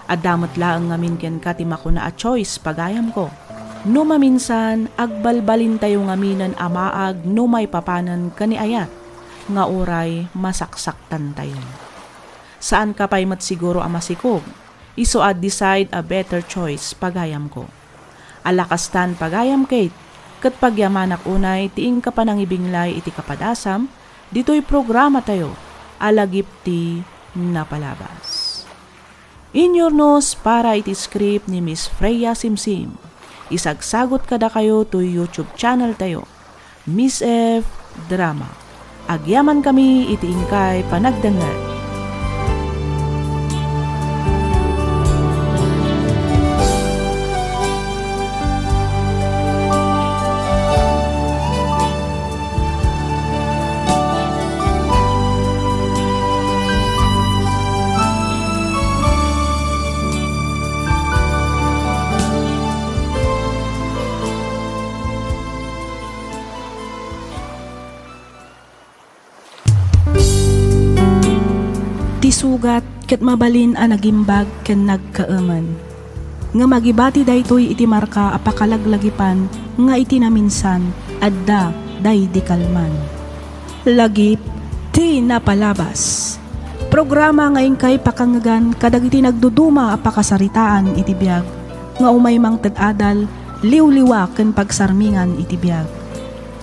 Adda met laeng ngamin kenka ti makuna a choice, pagayamko. No maminsan, agbalbalintayo ngaminen a maag no maipapanen ken ni ayat nga uray masaksaktantayo. Saanka pay met siguro a masikog. Isu a decide a better choice, pagayamko. Ala kastan, pagayam Kate, ket pagyamanak unay ti inka panangibinglay iti kapadasam ditoy programatayo a Lagip ti Napalabas. Inyurnos para iti script ni Miss Freya Simsim. Isagsagot kadakayo toy YouTube channel tayo, Miss F Drama. Agyamankami iti inkay panagdengngeg. Ti sugat ket mabalin a nagimbag ken nagkaemen. Ngem agibati daytoy iti marka a pakalaglagipan nga iti naminsan, adda daydi kalman. Lagip ti Napalabas. Programa nga inkay pakangngegan kadagiti nagduduma a pakasaritaan iti biag nga umay mangted adal, liwliwa ken pagsarmingan iti biag.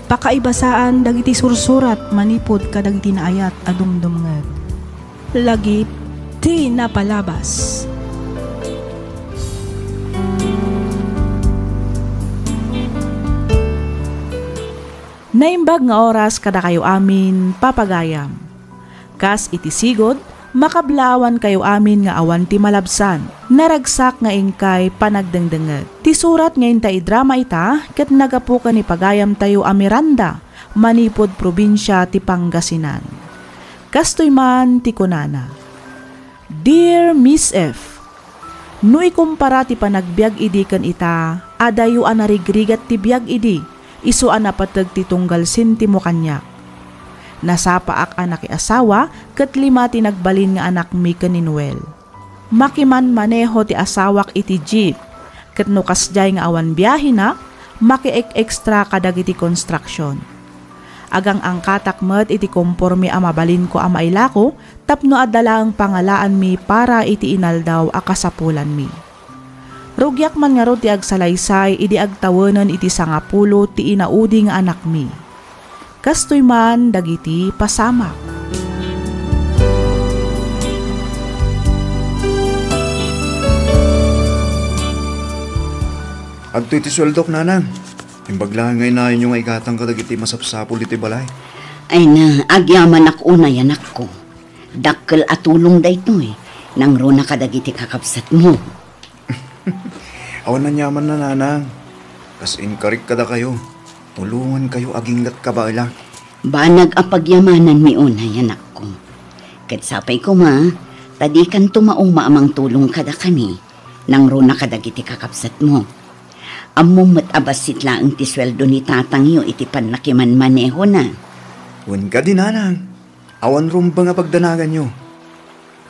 Pakaibasaan dagiti sursurat manipud kadagiti naayat a dumdumngeg. Lagip ti Napalabas. Naimbag nga oras kadakayo amin, papagayam. Kas iti sigud, makablaawankayo amin nga awan ti malabsan. Naragsak nga inkay panagdengdengngeg. Ti surat nga inta idrama ita ket nagapu ken ni pagayamtayo a Miranda, manipud probinsia ti Pangasinan. Kastoy man ti kunana, "Dear Miss F, no ikumpara ti panagbiag idi ken ita, adayo a narigrigat ti biag idi, isu a napateg ti tunggal sentimo kaniak. Nasapaak a nakiasawa ket lima ti nagbalin nga anakmi ken ni Noel. Makimanmaneho ti asawak iti jeep, ket no kasdiay nga awan biahena, makiek-extra kadagiti konstruksion. Agang-angkatak met iti komporme a mabalinko a mailako tapno adda laeng pangalaanmi para iti inaldaw a kasapulanmi. Rugiak man ngarud ti agsalaysay idi agtawenen iti sangapulo ti inaudi nga anakmi." Kastoy man dagiti pasamak. Adtoy ti sueldok, nanang. Imbag laeng nga inayonyo nga igatang kadagiti masapsapul iti balay. Ay na, agyamanak unay, anakko. Dakkel a tulong daytoy, nangruna kadagiti kakabsatmo. Awan aniamanna, nanang. Kas inkarik kadakayo, tulongankayo aginggat kabaelak. Banag a pagyamananmi unay, anakko. Ket sapay koma, ta dikanto mauma a mangtulong kadakami, nangruna kadagiti kakabsatmo. Ammom met a bassit laeng ti sueldo ni tatangyo iti pannakimanmanehona. Wen kadi, nanang. Awan rumbeng a pagdanaganyo.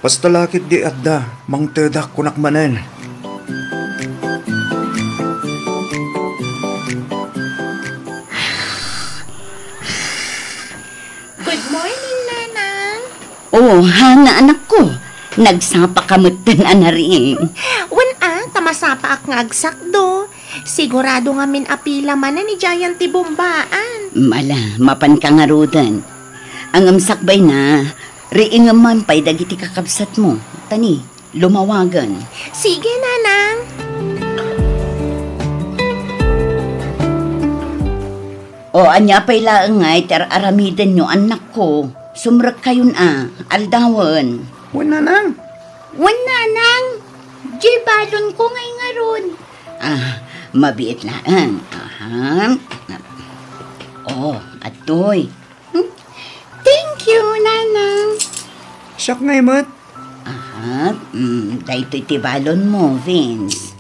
Basta la ketdi adda, mangtedak kunak manen. Good morning, Nanang. Oh, Hana, anakko. Nagsapa ka metten a nariing. Wen a, ta masapaak nga agsakdo. Sigurado ngamin a pila manen idiayen ti bumbaan. Ala, mapanka ngaruden. Ngem sakbayna, riingem man pay dagiti kakabsatmo. Tani, lumawagen. Sige, Nanang. O, ania pay laeng ngay ti ar-aramidenyo, annakko? Sumrekkayon a, aldawen. Wen, Nanang. Wen, Nanang. Diay balonko ngay ngarud. Ah, mabiit laeng. Aha. Oh, adtoy. Hmm? Thank you, Nanang. Siak ngay met. Aha, mm, daytoy ti balonmo, Vince.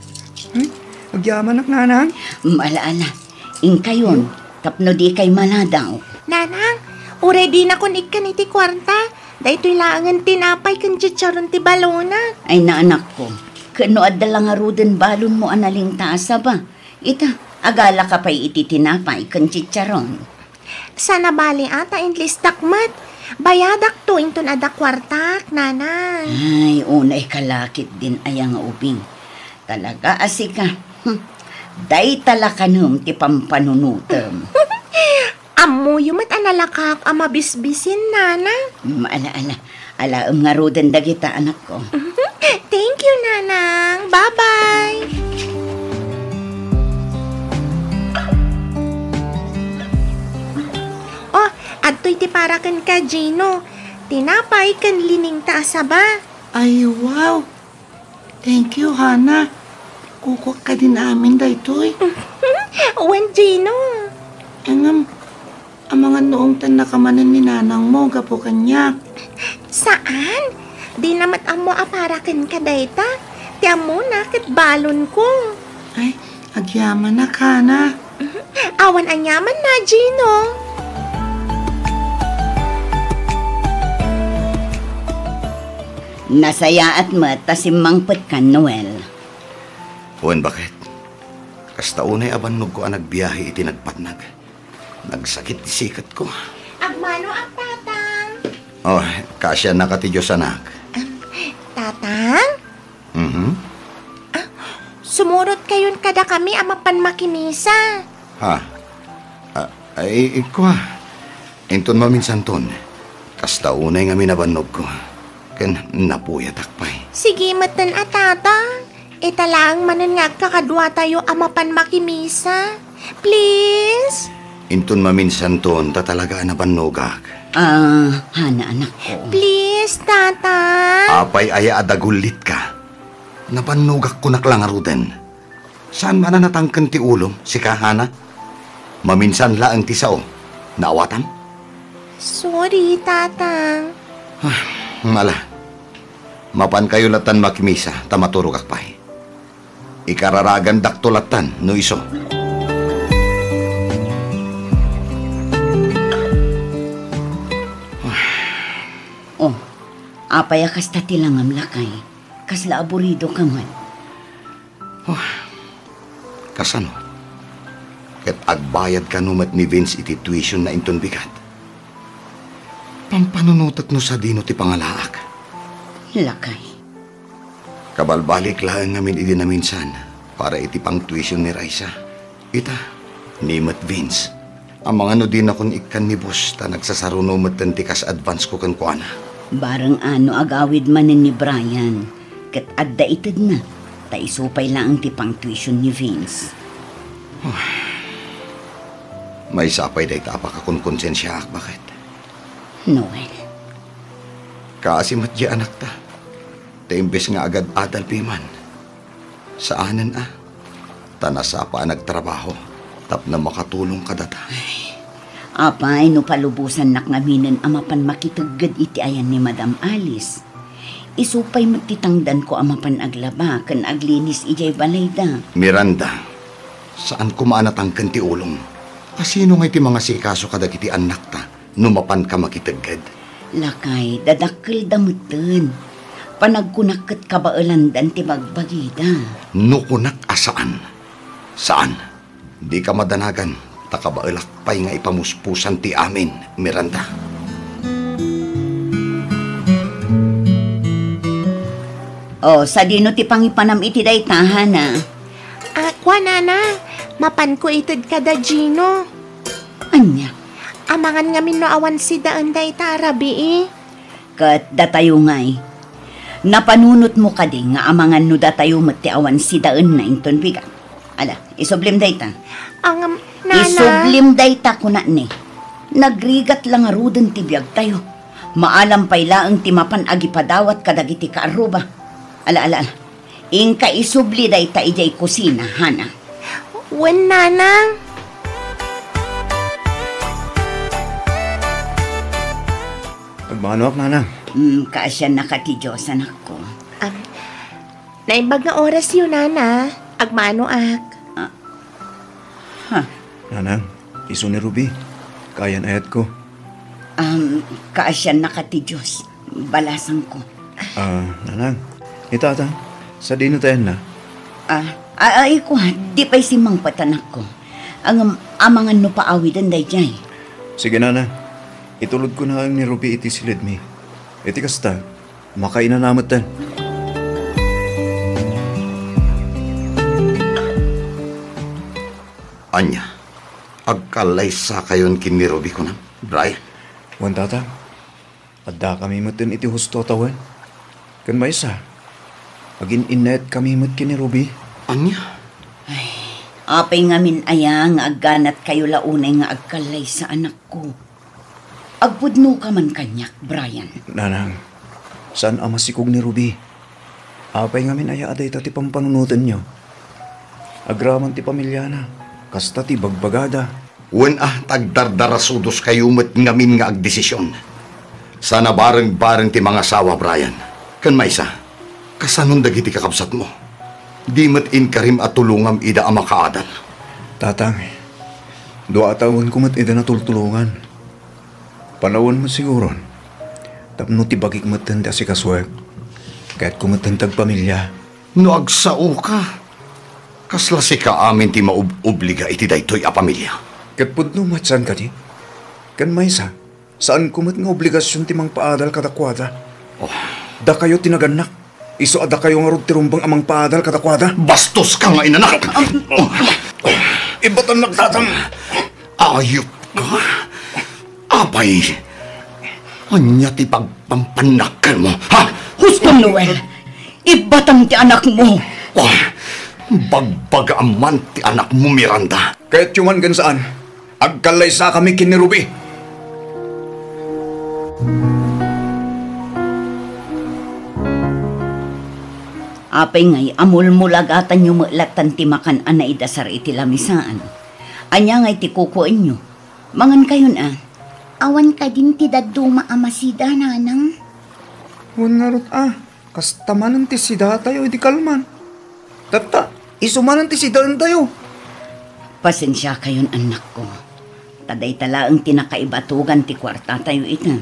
Hmm? Agyamanak, Nanang? Mm, ala, ala. Inkayon, tapno dikay maladaw. Nanang, uray dinakon ikkan iti kuarta. Daytoy laengen tinapay ken chicharon ti balonak. Ay, na, anakko. Ket no adda la ngaruden balonmo a nalingta a saba, ita, agalaka pay iti tinapay ken chicharon. Saan a bali a ta inlistak met. Bayadakto inton adda kuartak, Nanang. Ay, unay ka la ketdin aya nga ubing. Talaga a sika. Hmm. Dayta la kanem ti pampanunotem. Ammoyo met a nalakaak a mabisbisin, Nana. Mm, ala, ala. Alaem ngaruden dagita, anakko. Thank you, Nanang. Bye-bye. Oh, adtoy ti para kenka, Gino. Tinapay ken liningta a saba. Ay, wow! Thank you, Hana. Kukuak kadin amin daytoy. Wen, Gino. Ngem, amangan no ungtannaka manen ni nanangmo gapu kaniak. Saan? Dina met ammo a para kenka dayta. Ti ammona ket balonko. Ay, agyamanak, Hana. Awan aniamanna, Gino. Nasayaat met ta simmangpetkan, Noel. Wen, baket. Kasta unay a bannogko a nagbiahe iti nagpatnag. Nagsakit ti siketko. Agmanoak, Tatang. Oh, kaasiannaka ti Dios, anak. Em, Tatang? Mhm. Ah, sumurotkayon kadakami a mapan makimisa. Ha? Ah, ay, ikua. Inton maminsanton, kasta unay ngamin a bannogko. Ken napuyatak pay. Sige metten a, Tatang. Ita laeng manen nga agkakaduatayo a mapan makimisa. Please? Inton maminsanton, ta talaga a nabannogak. Ah, Hana, anakko. Please, Tatang. Apay aya a dagullitka? Nabannogak kunak la ngaruden. Saan man a natangken ti ulom, sika, Hana? Maminsan laeng ti sao. Naawatam? Sorry, Tatang. Ah, ala. Mapankayo lattan makimisa, ta maturogak pay. Ikararagandakto lattan, no isu. Oh, apay a kasta ti langam, lakay? Kasla aburido ka man. Oh, kasano? Ket agbayad kano met ni Vince iti tuition na inton bigat. Pampanunotek no sadino ti pangalaak. Lakay. Kabalbalik laeng ngamin idi naminsan para iti pang-tuition ni Raisa. Ita, ni met Vince. Amangan no dinakon ikkan ni boss ta nagsasaruno metten ti kas advance ko kenkuana. Bareng a no agawid manen ni Brian, ket adda itedna, ta isu pay laeng ti pang-tuition ni Vince. Maysa pay dayta a pakakonkonsensiaak, baket. Noel. Kaasi met di anakta. Ta imbes nga agad-adal piman. Saanen a. Ta nasapa a nagtrabaho tapno makatulong kadata. Ay, apay no palubosannak ngaminen a mapan makitegged iti ayan ni Madam Alice? Isu pay met ti tangdanko a mapan aglaba ken aglinis idiay balayda. Miranda, saan koma a natangken ti ulom. Kasino ngay ti mangasikaso kadagiti annakta no mapanka makitegged? Lakay, dadakkelda metten. Panagkunak ket kabaelandan ti bagbagida. No kunak a saan, saan. Dika madanagan, ta kabaelak pay nga ipamuspusan ti amin, Miranda. O, sadino ti pangipanam iti dayta, Hana? Ah, kua, Nana, mapanko ited kada Gino. Ania? Amangan ngamin no awan sidaen dayta a rabii. Ket datayo ngay. Napanunotmo kadi nga amangan no datayo met ti awan sidaenna inton bigat? Ala, isublim dayta. Angam, Nana. Isublim dayta, kunak ni. Nagrigat la ngaruden ti biagtayo. Maalam pay laeng ti mapan agipadawat kadagiti kaarruba. Ala, ala, ala. Inka isubli dayta idiay kusina, Hana. Wen, Nanang. Agmanoak, Nanang. Mm, kaasiannaka ti Dios, anakko. Am, naimbag nga orasyo, Nana. Agmanoak. Ah. Ha? Nanang, isu ni Ruby. Kayan-ayatko. Am, kaasiannaka ti Dios. Balasangko. Ah, Nanang. Ni Tatang, sadino ti ayanna? Ah, a-, ay, kua, di pay simmangpet, anakko. Ngem, amangan no paawiden daydiay. Sige, Nanang. Itulodko laeng ni Ruby iti silidmi. Iti kasta, makainana metten. Ania, agkallaysakayon ken ni Ruby, kunam, Brian? Wen, Tatang. Addakami metten iti husto a tawen. Ken maysa, agin-innayatkami met ken ni Ruby. Ania? Ay, apay ngamin aya nga agganatkayo la unay nga agkallaysa, anakko? Agpudnoka man kaniak, Brian. Nanang, saan a masikog ni Ruby. Apay ngamin aya a dayta ti pampanunotenyo? Agraman ti pamiliana, kasta ti bagbagada. Wen a, ta agdardarasudoskayo met ngamin nga agdesision. Saan a barengbareng ti mangasawa, Brian. Ken maysa, kasanon dagiti kakabsatmo? Di met inkarim a tulongam ida a makaadal. Tatang, dua a tawenko met ida natultulongan. Panawen met siguron, tapno ti bagik metten ti asikasuek. Kayatko metten ti agpamilia. No agsaoka, kasla sika amin ti maub-obliga iti daytoy a pamilia. Ket pudno met saan kadi? Ken maysa, saanko met nga obligasion ti mangpaadal kadakuada. Oh. Dakayo ti nagannak. Isu a dakayo ngarud ti rumbeng a mangpaadal kadakuada. Bastoska nga inanak! Ibbatannak, Tatang! Ayupka! Apay, ania ti pagpampannakkelmo, ha? Husto, Noel! Ibbatam ti anakmo! Oh, bagbagaam man ti anakmo, Miranda! Kayatyo man ken saan, agkallaysakami ken ni Ruby. Apay ngay a mulmulagatanyo met lattan ti makan a naidasar iti lamisaan? Ania ngay ti kukuenyo? Mangankayon a. Awan kadin ti dadduma a masida, nanang? Wen ngarud a, kasta manen ti sidatayo idi kalman. Tatta, isu manen ti sidaentayo. Pasensiakayon, annakko. Ta dayta laeng ti nakaibatogan ti kuartatayo ita.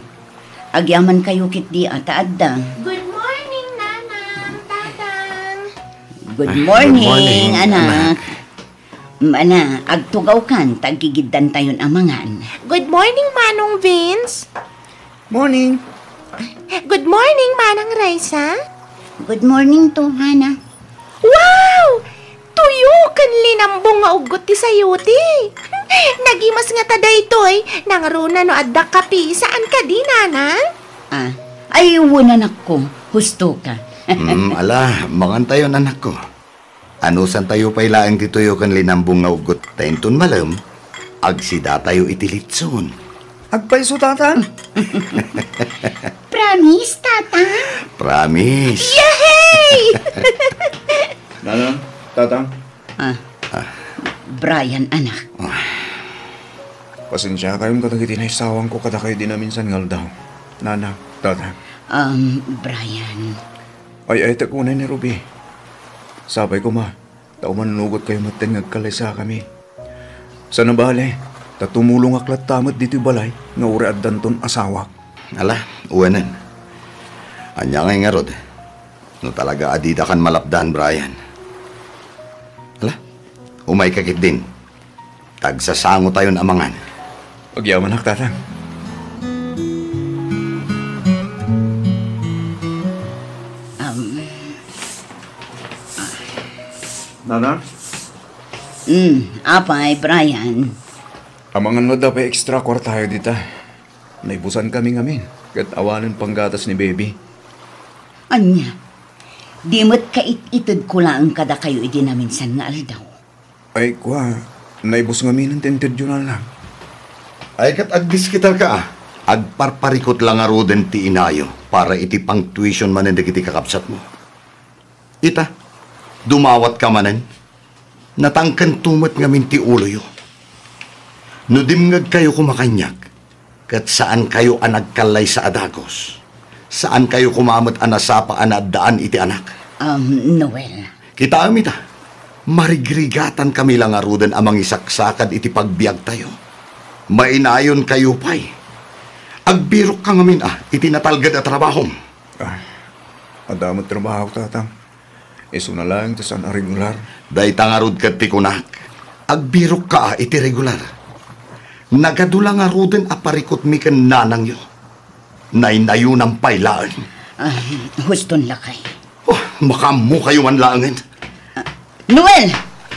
Agyamankayo ketdi a ta adda. Good morning, Nanang, Tatang. Good morning, anak. Mana, agtugawkan ta aggigiddantayon a mangan. Good morning, Manong Vince. Morning. Good morning, Manang Raisa. Good morning, Hana. Wow! Tuyo ken linambong nga uggot ti sayote. Nagimas ngata daytoy, nangruna no adda kape, saan kadi, Nanang? Ah, ay, wen, anakko, husto ka. Mm, ala, mangantayon, anakko. Anusantayo pay laeng ti tuyo ken linambong nga uggot ta inton malem, agsidatayo iti litson. Agpayso, Tatang? Promise, Tatang? Promise. Yehey! Nanang, Tatang. Ah. Ah. Brian, anak. Ah. Pasensiakayon kadagiti naisawangko kadakayo idi naminsan nga aldaw. Nanang, Tatang. Um, Brian. Ay, ay, ta kunay ni Ruby. Sapay koma, ta umannugot kayo metten nga agkalaysakami. Sana bale, ta tumulongak latta met ditoy balay nga uray addanton asawak. Ala, uwenen. Ania ngay ngarud? No talaga a didakan malapdan, Brian. Ala, umayka ketdin. Tagsasangotayon a mangan. Agyamanak, Tatang. Um, Nanang? Mm, apay, Brian. Amangan no adda pay extra kuartayo dita. Naibusankami ngamin, ket awanen panggatas ni Baby. Ania? Di met kait-itedko laeng kadakayo idi naminsan nga aldaw. Ay, kua, naibus ngamin ti intedyo, Nanang. Ay, ket agdiskitarka a. Agparparikut la ngaruden ti inayo para iti pang-tuition manen dagiti kakabsatmo. Ita, dumawatka manen. Natangkento met ngamin ti uloyo. No dimngegkayo koma kaniak, ket saankayo a nagkallaysa a dagus. Saankayo koma met a nasapa a naaddaan iti anak. Um, Noel. Kitaem ita, marigrigatankami la ngaruden a mangisaksakad iti pagbiagtayo. Mainayonkayo pay. Agbirokka ngamin a iti natalged a trabahom. Ah, adda met trabahok, Tatang. Isuna laeng ti saan a regular. Dayta ngarud ket ti kunak, agbirokka a iti regular. Nagadu la ngaruden a parikutmi ken nanangyo. Naynayonam pay laeng. Ah, huston lakay. Oh, makaammokayo man laengen. Ah, Noel!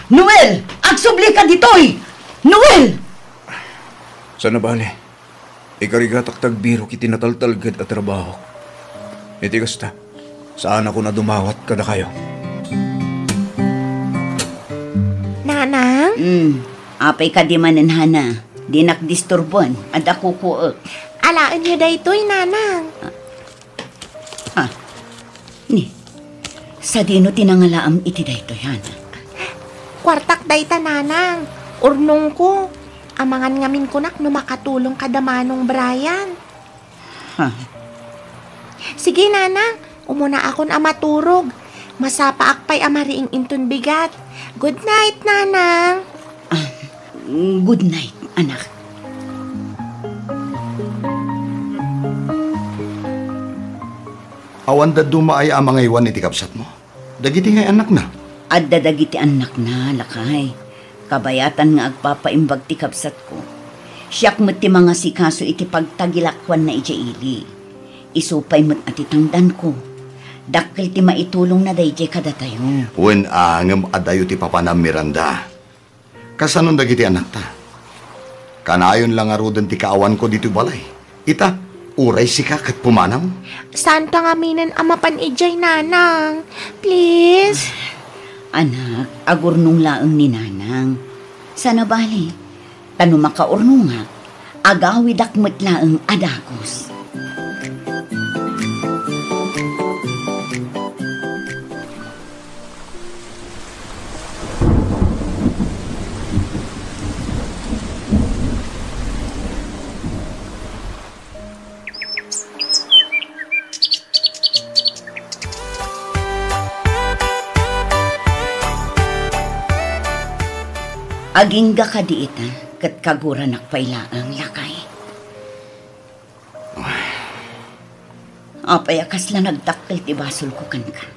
Noel! Agsublika ditoy! Noel! Sana bale, ikarigatak ti agbirok iti nataltalged a trabahok. Iti kasta, saanakon a dumawat kadakayo. Nanang? Mm, apay kadi manen, Hana? Dinak disturboen, adda kukuek. Alaenyo daytoy, Nanang. Ah, ni, sadino ti nangalaam iti daytoy, Hana? Kuartak dayta, Nanang. Urnongko. Amangan ngamin kunak no makatulong kada Manong Brian. Ha? Sige, Nanang. Umunaakon a maturog. Masapaak pay a mariing inton bigat. Good night, Nanang. Ah, good night, anak. Awan dadduma aya a mangaywan iti kabsatmo? Dagiti ngay annakna? Adda dagiti annakna, lakay. Kabayatan nga agpapaimbag ti kabsatko. Siak met ti mangasikaso iti pagtagilakuanna idiay ili. Isu pay met a ti tangdanko. Dakkel ti maitulongna daydiay kadatayo. Wen a, ngem adayo ti papanam, Miranda. Kasanon dagiti annakta? Kanayon la ngaruden ti kaawanko ditoy balay. Ita, uray sika ket pumanaw. Saanta ngaminen a mapan idiay, Nanang. Please. Anak, agurnong laeng ni Nanang. Sana bale, ta no makaurnongak, agawidak met laeng a dagus. Agingga kadi ita, ket kaguranak pay laeng, lakay. Apay a kasla nagdakkel ti basolko kenka?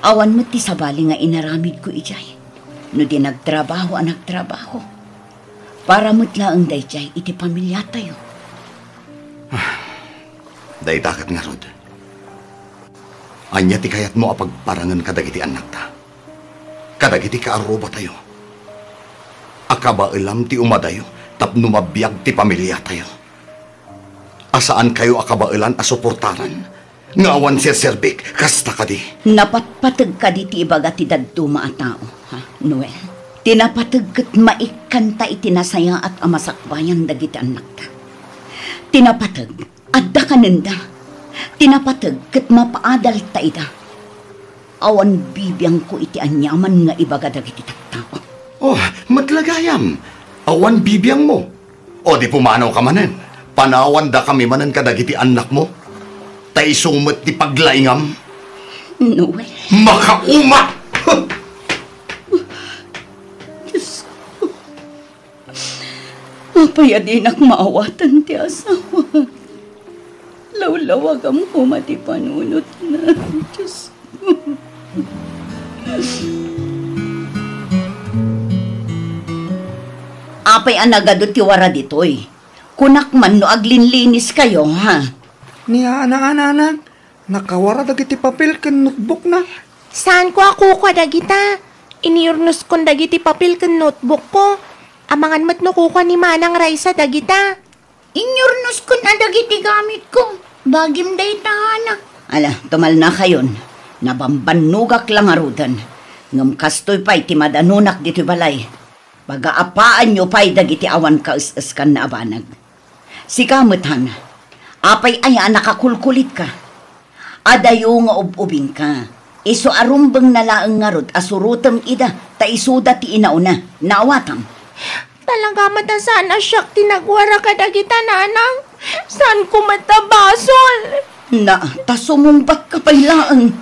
Awan met ti sabali nga inaramidko idiay, no di nagtrabaho a nagtrabaho. Para met laeng daydiay iti pamiliatayo. Dayta ket ngarud. Ania ti kayatmo a pagparangen kadagiti annakta? Kadagiti kaarrubatayo? A kabaelam ti umadayo tapno mabiag ti pamiliatayo? A saankayo a kabaelan a suportaran nga awan serserbik, kasta kadi? Napatpateg kadi ti ibaga ti dadduma a tao, ha, Noel? Ti napateg ket maikkanta iti nasayaat a masakbayan dagiti annakta. Ti napateg, adda kanenda. Ti napateg ket mapaadalta ida. Awan bibiangko iti aniaman nga ibaga dagiti tattao. Oh, met la gayam. Awan bibiangmo. O di pumanawka manen. Panawandakami manen kadagiti annakmo. Ta isu met ti paglaingam. Noel. Makauma! Diyos ko. Apay a dinak maawatan ti asawa? Lawlawagam koma ti panunotna, Diyos ko. Apay a nagadu ti wara ditoy? Kunak man no aglinliniskayo, ha? Ni ana, ana, ana, nakawara dagiti papel ken notebookna. Saanko a kukua dagita. Inyurnoskon dagiti papel ken notebookko. Amangan met no kukua ni Manang Raisa dagita. Inyurnoskon a dagiti gamitko. Bagim dayta, ana. Ala, tumalnakayon. Nabambannogak la ngaruden. Ngem kastoy pay ti madanunak ditoy balay. Pagaapaanyo pay dagiti awan kaes-eskanna a banag. Sika met, Hana, apay aya a nakakulkulitka? Adayo nga ub-ubingka. Isu a rumbengna laeng ngarud a surotem ida, ta isuda ti inauna. Naawatam? Talaga met a saan a siak ti nagwara kadagita, Nanang. Saanko met a basol. Na, ta sumungbatka pay laeng.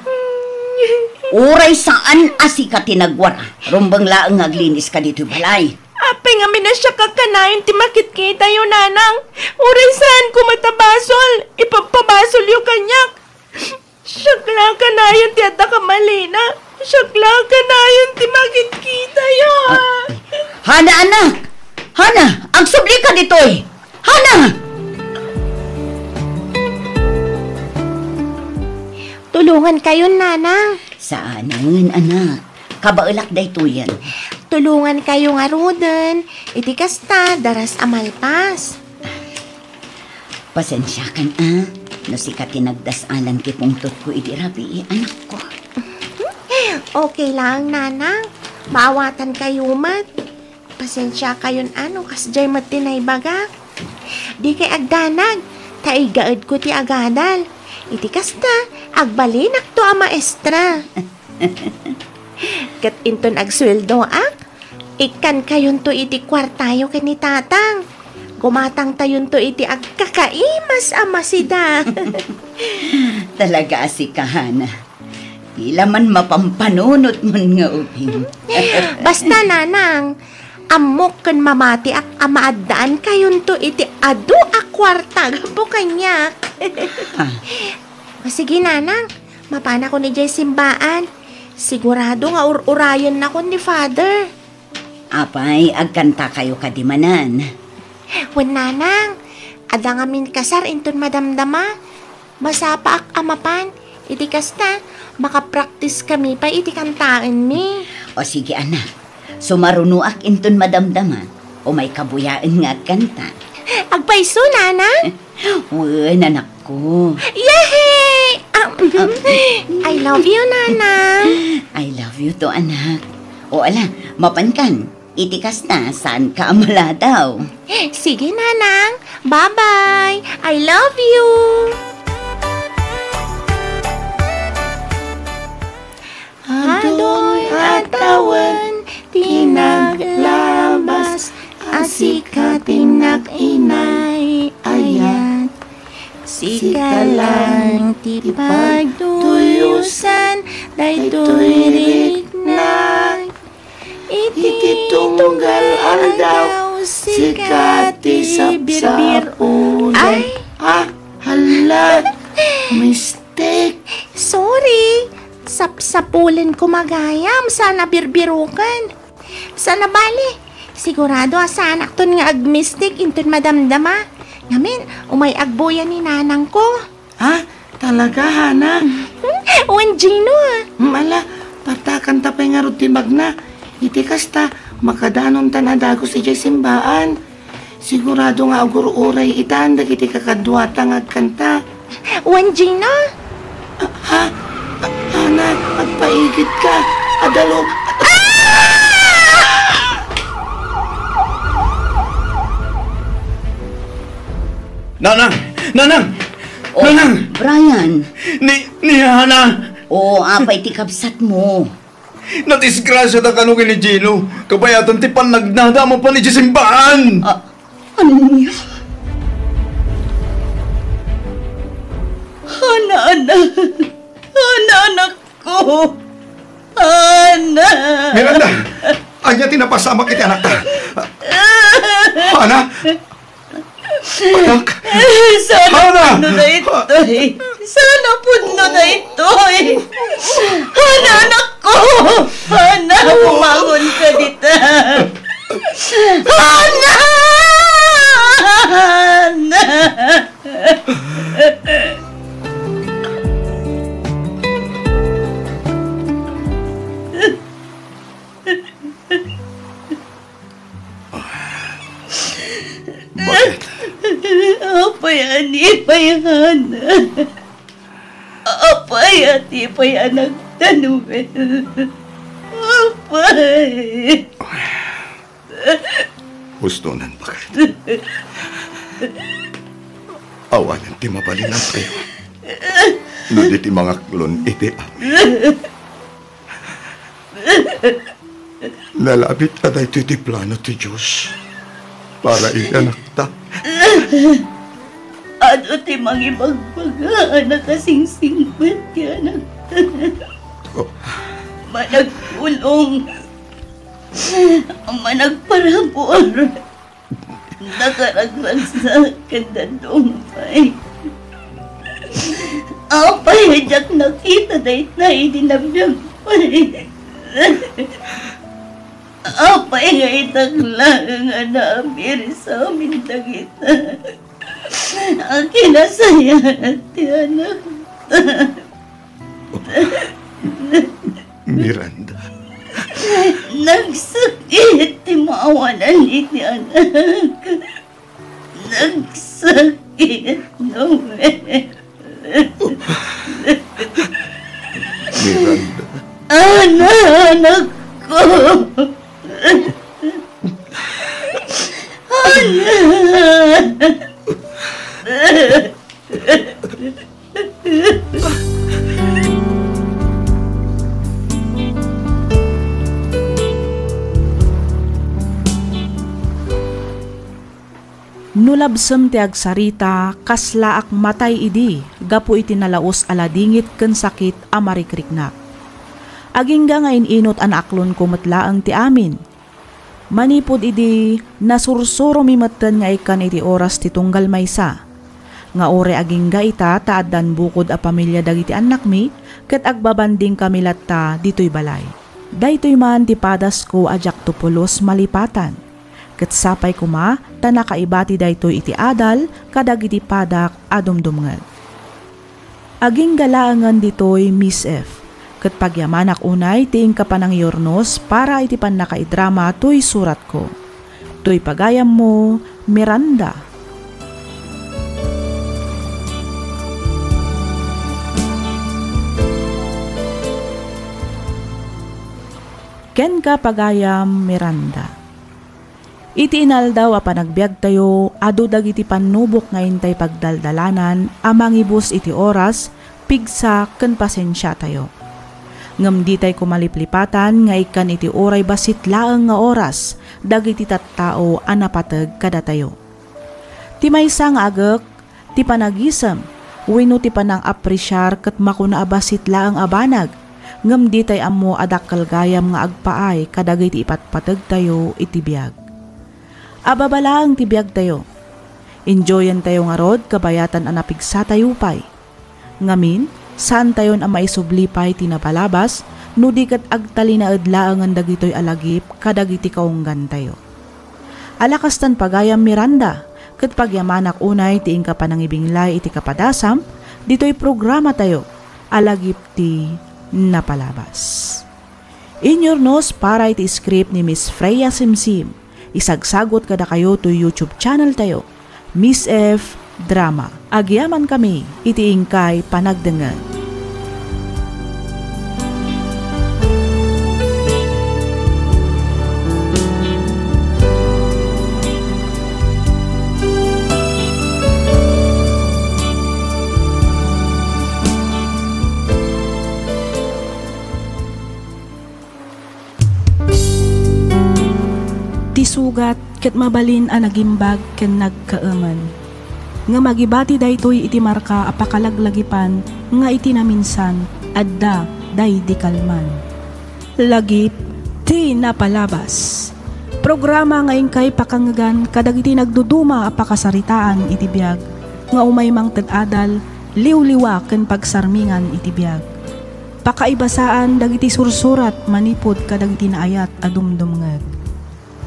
Uray saan a sika ti nagwara, rumbeng laeng nga agliniska ditoy balay. Apay ngamin a siak a kanayon ti makitkitayo, Nanang. Uray saanko met a basol, ipagpabasolyo kaniak. Siak la a kanayon ti adda kamalina. Siak la a kanayon ti makitkitayo. Ah, Hana, anak! Hana, agsublika ditoy! Hana! Tulongankayon, Nanang. Saanen, anak. Kabaelak daytoyen. Tulongankayo ngaruden. Iti kasta, daras a malpas. Pasensiakan, a, no sika ti nagdas-alan ti pungtotko idi rabii, anakko. Okay lang, Nanang. Maawatankayo met. Pasensiakayon a no kasdiay met ti naibagak. Dikay agdanag, ta igaedko ti agadal. Iti kasta, agbalinakto a maestra. Ket inton agsueldoak, ikkankayonto iti kuartayo ken ni Tatang. Gumatangtayonto iti agkakaimas a masida. Talaga a sika, Hana. Dila man mapampanunotmon nga ubing. Basta, Nanang, ammok ken mamatiak a maaddankayonto iti adu a kuarta gapu kaniak. Ah. O sige, Nanang, mapanakon idiay simbaan. Sigurado nga ur-urayennakon ni Father. Apay, agkantakayo kadi manen? Wen, Nanang, adda ngamin kasar inton madamdama. Masapaak a mapan. Iti kasta, makapraktiskami pay iti kantaenmi. O sige, anak. Sumarunoak inton madamdama. Umayka buyaen nga agkanta. Agpayso, Nanang? Wen, anakko. Yehey! Ah, I love you, Nanang. I love you too, anak. O ala, mapankan. Iti kasta, saanka a maladaw. Sige, Nanang. Bye-bye. I love you. Adoy a tawen ti naglabas a sika ti nakainayat. Sika lang ti pagtuyosan daytoy riknak. Iti tunggal aldaw, sika ti sapsapulen. Ay. Ah, hala, mistake. Sorry. Sapsapulen ko, magayam, saan a birbiruken. Saan a bale. Sigurado a saanakton nga agmistake inton madamdama. Ngamin, umay agbuya ni nanangko. Ha? Talaga, Hana? Wen, Gino, ah. Hmm, ala, partakanta pay ngarud ti magna. Iti kasta, makadanontan a dagus idiay simbaan. Sigurado nga agur-uray itan dagiti kakaduata nga agkanta. Wen, Gino? Ah, ha? Ah, Hana, agpaigidka. Adalo. Nanang! Nanang! Oh, Nanang! Brian! Ni, ni Hana! Oh, apay ti kabsatmo? Nadisgrasiata kano ken ni Gino. Kabayatan ti pannagnada a mapan idiay simbaan. Ah, ania? Hana, anak. Hana, anakko. Hana. Miranda, ania ti napasamak iti anakta? Hana? Anak! Sana Hana! Pudno daytoy! Sana pudno daytoy! Hana, anakko! Hana, bumangon ka dita! Hana! Hana! Bakit? Apay a ni pay, Hana? Apay a ti pay a nagtanwen? Apay. Husto nan, bakit? Awanen ti mabalinantayo no di ti mangaklon iti amin. Nalabit a daytoy ti plano ti Dios para iti anakta. Adu ti mangibagbaga a nakasingsingpet ti anakta. Oh. Managpulong a managparabur. Nakaragragsak ken dadduma pay. Apay a diak nakita dayta idi nabiag pay? Apay nga itak laeng a naabir sa amin dagita a kinasayaat ti anakta? Miranda. Nagsakit ti maawanan iti anak. Nagsakit, Noel. Miranda. Ana, anakko. Ana. No labsem ti agsarita, kaslaak matay idi gapu iti nalaus a ladingit ken sakit a marikriknak. Agingga nga in-inut a naaklonko met laeng ti amin. Manipud idi, nasursuromi metten nga ikkan iti oras ti tunggal maysa, nga uray agingga ita ta addan bukod a pamilia dagiti annakmi ket agbabandingkami latta ditoy balay. Daytoy man ti padasko a diakto pulos malipatan, ket sapay koma ta nakaibati daytoy iti adal kadagiti padak a dumdumngeg. Agingga laengen ditoy, Miss F, ket pagyamanak unay ti inka panangiurnos para iti pannakaidrama toy suratko. Toy pagayammo, Miranda. Kenka, pagayam, Miranda. Iti inaldaw a panagbiagtayo, adu dagiti pannubok nga intay pagdaldalanan a mangibus iti oras, pigsa, ken pasensiatayo. Ngem ditay koma liplipatan nga ikkan iti uray bassit laeng nga oras dagiti tattao a napateg kadatayo. Ti maysa nga agek, ti panagisem wenno ti panang-apresiar ket makuna a bassit laeng a banag ngem ditay ammo a dakkel gayam nga agpaay kadagiti ipatpategtayo iti biag. Ababa laeng ti biagtayo. Enjoyentayo ngarud kabayatan a napigsatayo pay. Ngamin, saantayon a maisubli pay ti napalabas no di ket agtalinaed laengen dagitoy a lagip kadagiti kaunggantayo. Ala kastan pagayam Miranda, ket pagyamanak unay ti inka panangibinglay iti kapadasam ditoy programatayo a lagip ti napalabas. Inyurnos para iti script ni Miss Freya Simsim. Isagsagot kadakayo toy YouTube channel tayo, Miss F Drama. Agyaman kami iti inkay panagdengngeg. Ti sugat ket mabalin a nagimbag ken nagkaemen. Ngem agibati daytoy iti marka a pakalaglagipan nga iti naminsan, adda daydi kalman. Lagip ti napalabas. Programa nga inkay pakangngegan kadagiti nagduduma a pakasaritaan iti biag nga umay mangted adal, liwliwa ken pagsarmingan iti biag. Pakaibasaan dagiti sursurat manipud kadagiti naayat a dumdumngeg.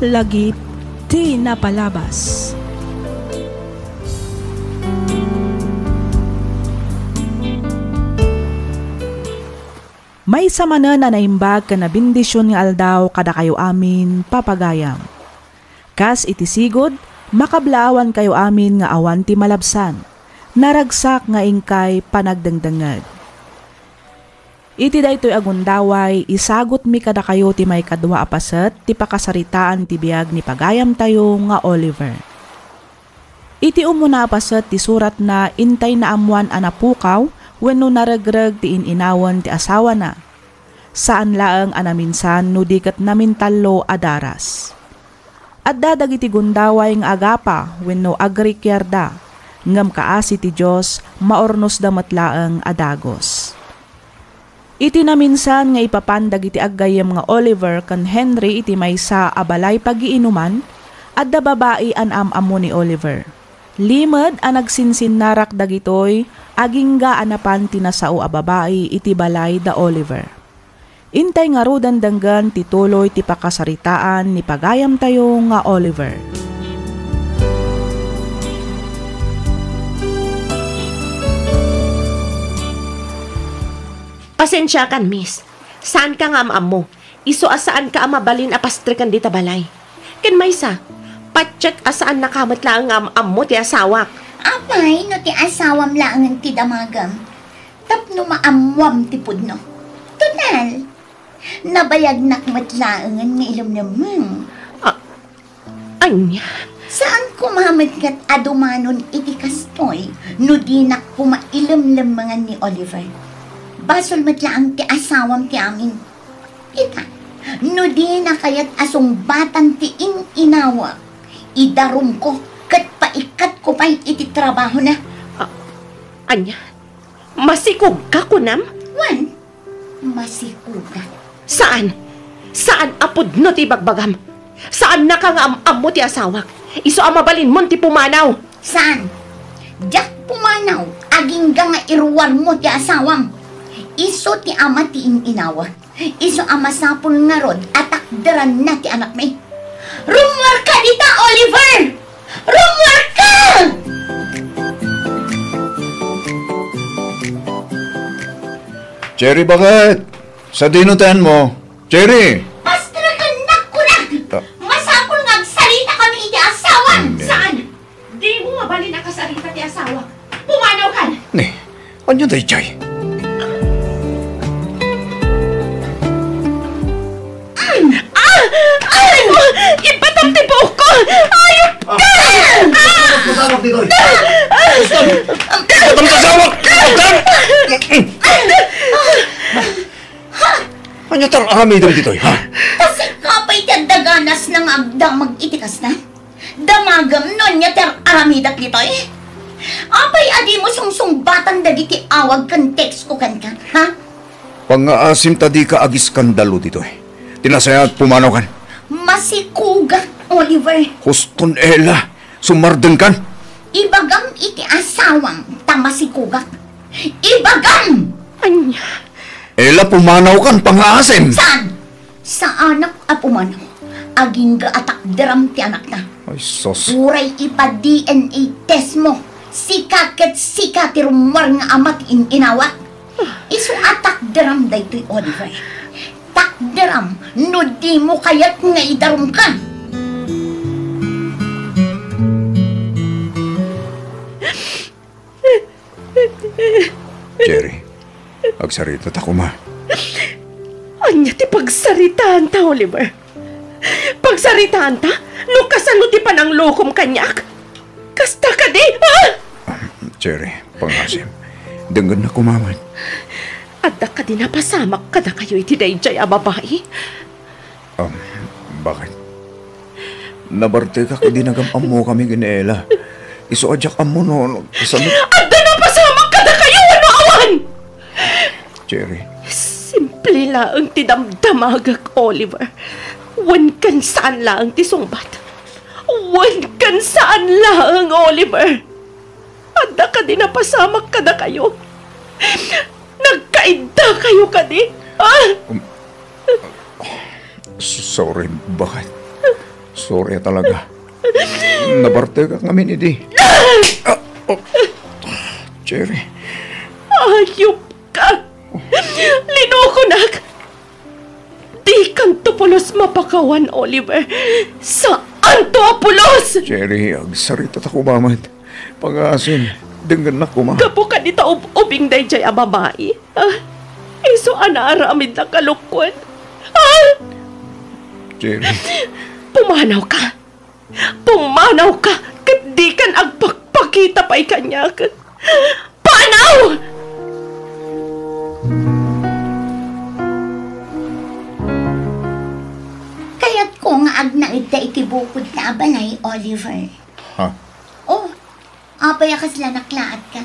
Lagip ti napalabas. Maysa manen a naimbag ken a bendision nga aldaw kadakayo amin, papagayam. Kas iti sigud, makablaawankayo amin nga awan ti malabsan. Naragsak nga inkay panagdengdengngeg. Iti daytoy a gundaway, isagutmi kadakayo ti maikadua a paset ti pakasaritaan ti biag ni pagayamtayo nga Oliver. Iti umuna a paset ti suratna, intay naammoan a napukaw wenno naregreg ti in-inawen ti asawana. Saan laeng a naminsan no di ket namintallo a daras. Adda dagiti gundaway nga agapa wenno agrikiarda, ngem kaasi ti Dios, maurnosda met laeng a dagus. Iti naminsan nga ipapan dagiti aggayyem nga Oliver ken Henry iti maysa a balay pagiinuman, adda babai a naam-ammo ni Oliver. Limed a nagsinsinnarak dagitoy, agingga a napan ti nasao a babai iti balay da Oliver. Intay ngaruden denggen ti tuloy ti pakasaritaan ni pagayamtayo nga Oliver. Pasensiakan, miss. Saanka nga am-ammo. Isu a saanka a mabalin a pastreken dita balay. Ken maysa, patiek a saannaka met laeng nga am-ammo ti asawak. Apay no ti asawam laengen ti damagem tapno maammoam ti pudno? Total, nabayagnak met laengen nga ilemlemmeng. A-, Ania? Saan koma met ket a dumanon iti kastoy no dinak koma ilemlemmengan ni Oliver. Basol met laeng ti asawam ti amin. Ita, no dina kayat a sungbatan ti in-inawek, idarumko ket paikatko pay iti trabahona. A-, ania? Masikogka, kunam? Wen, masikogak. Saan! Saan a pudno ti ibagbagam! Saannaka nga am-ammo ti asawak. Isu a mabalinmon ti pumanaw. Saan! Diak pumanaw agingga nga iruarmo ti asawam. Isu ti ama ti in-inawek. Isu a masapul ngarud a takderanna ti anakmi. Rummuarka dita, Oliver! Rummuarka! Cherry, bakit? Sadino tayan mo? Cherry! Pastrakennak, kunak! Ah. Masapul nga agsarita kami iti asawam! Hindi. Saan? Dimo mabalin a kasarita ti asawak. Pumanawkan! Ni, ania daytoy? Mm. Ah! Ay! Ipatam ti buokko! Ayop ka! Ah! Masarap dito, eh. Ipatam ti asawak! Ipatam! Ania ti ar-aramidem ditoy, ha? Kasika pay ti adda ganasna nga agdamag iti kasta? Damagem no ania ti ar-aramidak ditoy? Apay a dimo sungsungbatan dagiti awag ken text ko kenka, ha? Pangngaasim ta dika agiskandalo ditoy. Ti nasayaat, pumanawkan. Masikugak, Oliver. Huston, Ella. Sumardengkan. Ibagam iti asawam ta masikugak. Ibagam! Ania? Ella, pumanawkan, pangngaasim. Saan? Saanak a pumanaw. Agingga a takderam ti anakta. Ay, sus. Uray ipa-D N A test mo. Sika ket sika ti rummuar nga ama ti in-inawat. Isu a takderam daytoy, Oliver. Takderam no dimo kayat nga idarumka. Cherry, agsarita ta koma. Ania ti pagsaritaanta, Oliver? Pagsaritaanta? No kasano ti pananglokom kaniak? Kasta kadi, ha? Cherry, pangngaasim. Denggennak koma met. Adda kadi napasamak kadakayo iti daydiay a babai? Um, bakit? Nabartekak idi nagam-ammokami ken ni Ella. Isu a diak ammo no, no, kasano? Adda napasamak kadakayo wenno awan? Cherry. Simple laeng ti damdamagek, Oliver. Wen ken saan laeng ti sungbat. Wen ken saan laeng, Oliver. Adda kadi napasamak kadakayo? Nagkaiddakayo kadi? Ah! Um, sorry, bakit? Sorry talaga. Nabartekak ngamin idi. Ah, oh, Cherry. Ayup ka! Linukonak! Dikanto pulos mapakawan, Oliver. Saanto a pulos! Cherry, agsarita ta koma met. Pangngaasim, denggennak koma. Gapu kadi ta ub-ubing daydiay a babai, ah, isu a naaramidna kalukuen. Ah! Cherry. Pumanawka. Pumanawka ket dikan agpakpakita pay kaniak. Panaw! Kayatko nga agnaedka iti bukodta a balay, Oliver. Ha? Oh, apay a kasla naklaatka?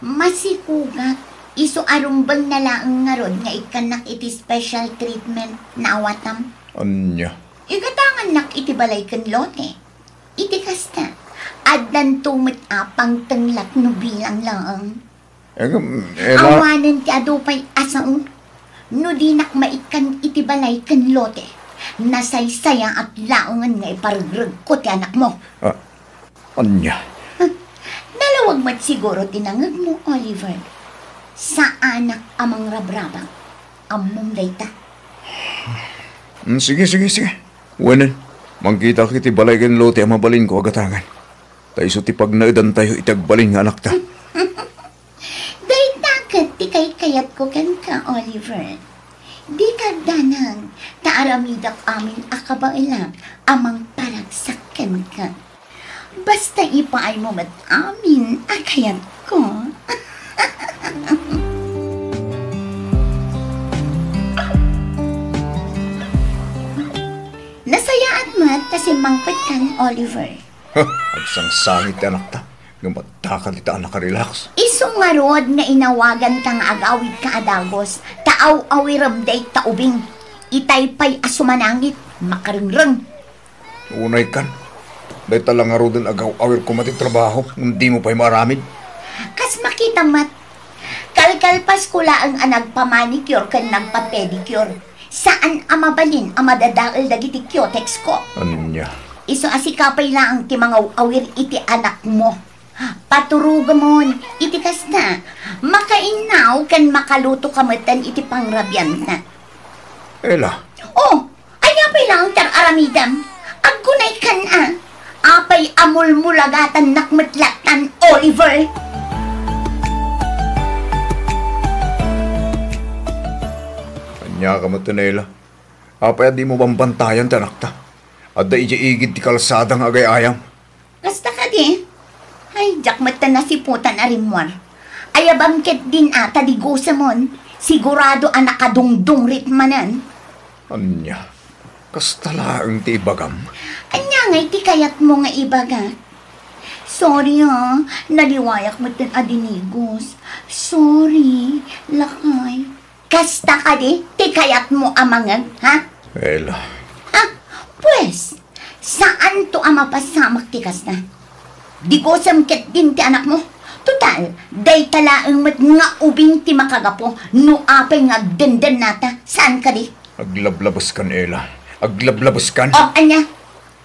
Masikugak, isu a rumbengna laeng ngarud nga ikkannak iti special treatment nga awatam. Ania? Igatangannak iti balay ken lote. Iti kasta, addanto met a pangtenglak no bilang laeng. Em, Ella. Awanen ti adu pay a sao. No dinak maikkan iti balay ken lote, nasaysayaat laengen nga iparegregko ti anakmo. Ah, ania? Huh, nalawag met siguro ti nangegmo, Oliver. Saanak a mangrabrabak. Ammom dayta. Mm, sige, sige, sige. Wenen, mangkitak iti balay ken lote a mabalinko a gatangan. Ta isu ti pagnaedantayo iti agbalin nga anakta. Dayta ket ti kaykayatko kenka, Oliver. Dika agdanag, ta aramidak amin a kabaelak a mangparagsak kenka. Basta ipaaymo met amin a kayatko. Nasayaat met ta simmangpetkan, Oliver. Huh, agsangsangit ti anakta. Ngem adda kadi ta a nakarelax. Isu ngarud nga inawaganka nga agawidka a dagus, ta aw-awirem dayta ubing. Itay pay a sumanangit, makarengreng. Unay kan. Dayta la ngaruden agaw-awir koma ti trabaho, ngem dimo pay maaramid. Kas makita met, kalkalpasko laeng a nagpamanicure ken nagpapedicure. Saan a mabalin a madadael dagiti cutex ko. Ania? Isu a sika pay laeng ti mangaw-awir iti anakmo. Paturugamon iti kasta, makainnaw ken makaluto ka metten iti pangrabianta. Ella. Oh, ania pay laeng ti ar-aramidem? Aggunaykan a. Apay a mulmulagatannak met lattan, Oliver? Ania ka met, Ella? Apay a dimo bambantayan ti anakta? Adda idiay igid ti kalsada nga agay-ayam. Kasta kadi? Ay, diak met ta nasiputan a rimmuar. Ayabam ketdin a ta digusemon, sigurado a nakadungdungrit manen. Ania? Kasta laeng ti ibagam? Ania ngay ti kayatmo nga ibaga? Sorry, ah. Naliwayak met a dinigus. Sorry, lakay. Kasta kadi ti kayatmo a mangngeg, ha? Ella. Ha? Pues, saanto a mapasamak ti kasta. Digusom ketdin ti anakmo. Total, dayta laeng met nga ubing ti makagapu no apay nga agdendennata. Saan kadi? Aglablabeskan, Ella. Aglablabeskan. O, ania?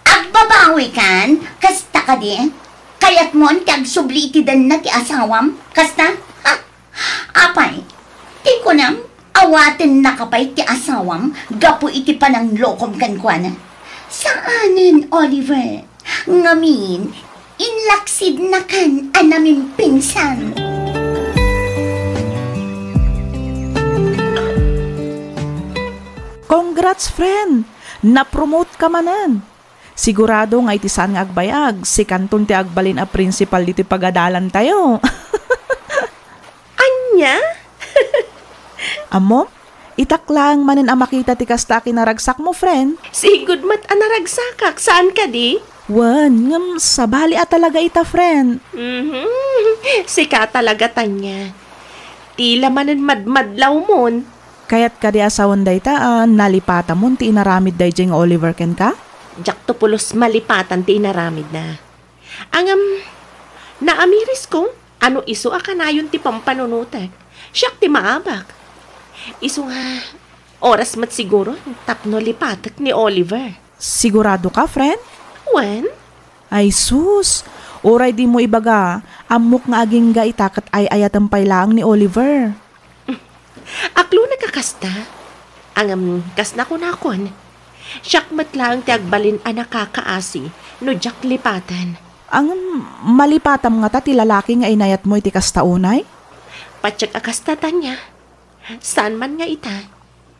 Agbabawikan? Kasta kadi? Kayatmon ti agsubli iti denna ti asawam? Kasta? Ha? Apay, ti kunam, awatennaka pay ti asawam gapu iti pananglokom kenkuana? Saanen, Oliver. Ngamin, inlaksidnakan a namimpinsan. Congrats, friend! Napromote ka manen! Sigurado nga iti saan nga agbayag, sikanton ti agbalin a principal ditoy pagadalantayo. Ania? Ammom, itak laeng manen a makita ti kasta a kinaragsakmo, friend. Sigud met a naragsakak, saan kadi? Wen, ngem sabali a talaga ita, friend. Mhm. Sika talaga, Tanya. Tila manen madmadlawmon. Kayat kadi a sawen dayta a nalipatamon ti inaramid daydiay nga Oliver kenka? Diakto pulos malipatan ti inaramidna. Ngem, naamirisko a no isu a kanayon ti pampanunotek, siak ti maabak. Isu nga, oras met siguro tapno lipatek ni Oliver. Sigurado ka, friend? Wen? Ay sus! Uray dimo ibaga, ammok nga agingga ita ket ay-ayaten pay laeng ni Oliver. Aklonek a kasta. Ngem, kas nakunakon, siak met laeng ti agbalin a nakakaasi no diak lipaten. Ngem, malipatam ngata ti lalaki nga inayatmo iti kasta unay? Patiek a kasta, Tanya. Saan man nga ita,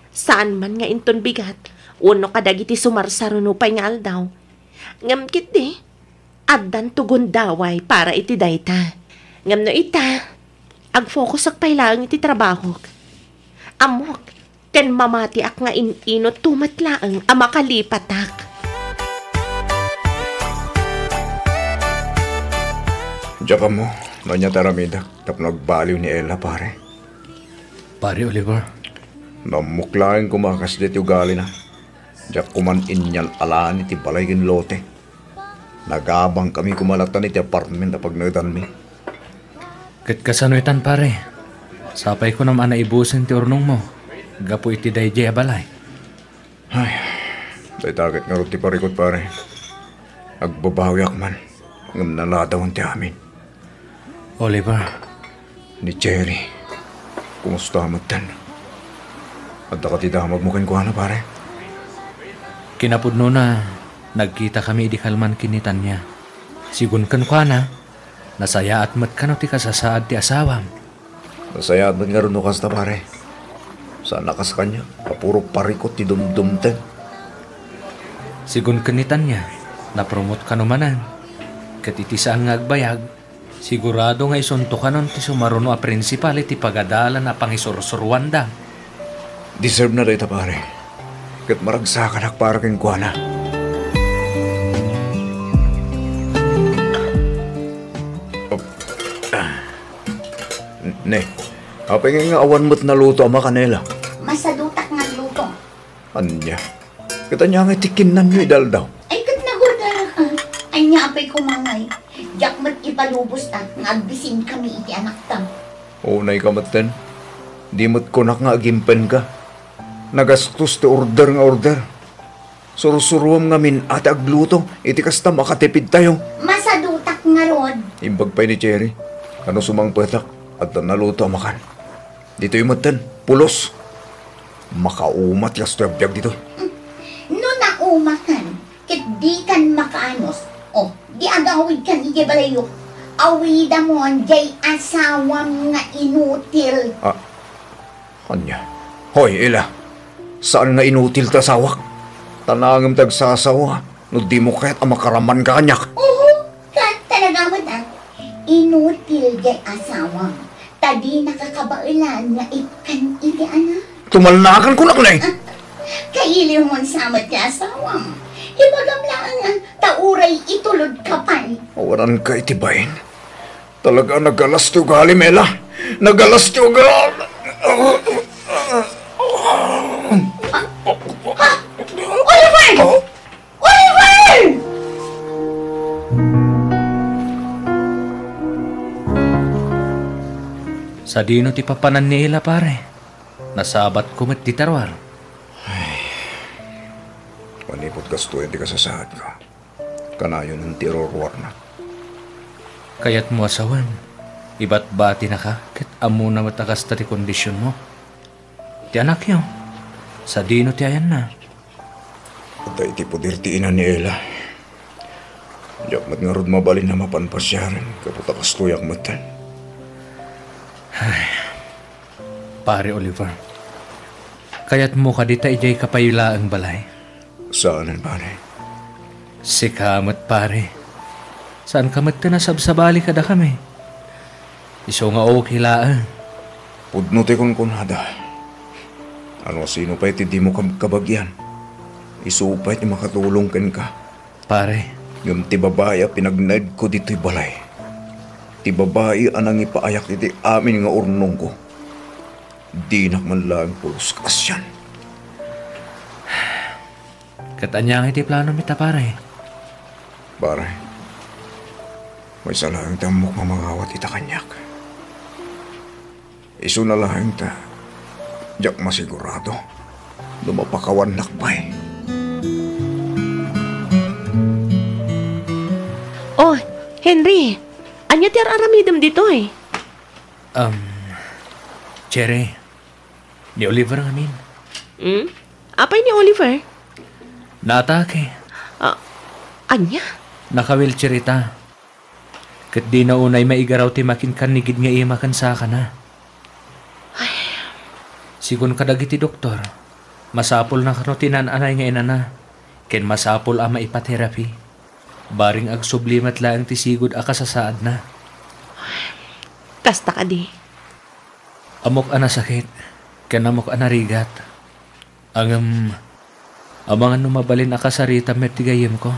saan man nga inton bigat, wenno kadagiti sumarsaruno pay nga aldaw. Ngem ketdi, addanto gundaway para iti dayta. Ngem no ita, agfokusek pay laeng iti trabahok. Ammok, ken mamatiak nga in-inutto met laeng a makalipatak. Diak ammo no ania ti aramidek tapno agbaliw ni Ella, pare. Pare Oliver. Nammok laeng koma a kasdi ti ugalina. Diak koman inyal-alaan iti balay ken lote. Nagabangkami koma latta iti apartment a pagnaedanmi. Ket kasano itan, pare? Sapay kunam a naibusen ti urnongmo gapu iti daydiay a balay. Ay, dayta ket ngarud ti parikut, pare. Agbabawiak man, ngem naladawan ti amin. Oliver. Ni Jerry, kumusta metten? Adda kadi damagmo kenkuana, pare? Kinapudnona, nagkitakami idi kalman ken ni Tanya. Sigun kenkuana, nasayaat met kano ti kasasaad ti asawam. Nasayaat met ngarud no kasta, pare. Saan a kas kaniak a puro parikut ti dumdumteng. Sigun ken ni Tanya, napromot kano manen. Ket iti saan nga agbayag, sigurado nga isunto kanon ti sumaruno a prinsipal iti pagadalan a pangisursuruanda. Deserve na dayta, pare. Ket maragsakanak para kenkuana. Op. Ah. Ne, apay ngay nga awan met naluto a makan, Ella? Masadutak nga agluto. Ania? Ket ania ngay ti kinnanyo idi aldaw? Ay, ket nagurdarak, ah. Ania apay koma ngay? Diak met ipalubos ta nga agbisinkami iti anakta. Unay ka metten. Di met kunak nga agimpenka. Nagastos ti order nga order. Sursuruam ngamin a ti agluto iti kasta makatipidtayo. Masadutak ngarud. Imbag pay ni Cherry, kano sumangpetak, adda naluto a makan. Ditoy metten, pulos. Makauma ti kastoy a biag ditoy. No naumakan, ket dikan makaanus, o, di agawidkan idiay balayyo. Awidamon diay asawam nga inutil. Ah, Ania? Hoy, Ella, saan nga inutil ti asawak? Ta naangem ti agsasawa no dimo kayat a makaraman kaniak. Oho, ket talaga met, ah. Inutil diay asawam. Ta dinaka kabaelan nga ikkan iti anak. Tumalnakan kunak, ne? Kailiwmon sa met ti asawam. Ibagam laeng, ah, ta uray itulodka pay. Awananka iti bain. Talaga, nagalas ti ugalim, Ella. Nagalas ti ugal. Oliver! Oliver! Sadino ti papanan ni Ela, pare? Nasabatko met dita ruar. Manipud kastoy ti kasasaadko. Kanayon ti iruruarna. Kayatmo a sawen, ibatbatinaka ket ammona met a kasta ti kondisionmo. Ti anakyo, sadino ti ayanna? Adda iti poder ti ina ni Ela. Diak met ngarud mabalin a mapan pasiaren gapu ta kastoyak metten. Ay, Pare Oliver, kayatmo kadi ta idiay ka pay laeng balay? Saanen, pare. Sika met, pare. Saanka met ti nasabsabali kadakami? Isu nga okay laeng. Pudno ti kunkunada. Ano a sino pay ti dimo kab-, kabagian? Isu pay ti makatulong kenka. Pare. Ngem ti babai a pinagnaedko ditoy balay, ti babai a nangipaayak iti amin nga urnongko, dinak man laeng pulos kaasian. Ket ania nga iti planom ita, pare? Pare, maysa laeng ti ammok nga mangawat ita kaniak. Isuna laeng ta diak masigurado no mapakawannak pay. Oh, Henry, ania ti ar-aramidem ditoy? Um, Cherry, ni Oliver ngamin. Hmm? Apay ni Oliver? Naatake. Ah, ania? Naka-wheelchair ita. Ket dina unay maigaraw ti makinkannigid nga ima ken sakana. Ay. Sigun kadagiti doktor, masapulna kano ti naan-anay nga inana, ken masapul a maipa-therapy. Bareng agsubli met laeng ti sigud a kasasaadna. Kasta kadi? Ammok a nasakit, ken ammok a narigat. Ngem, amangan no mabalin a kasaritam met ti gayyemko.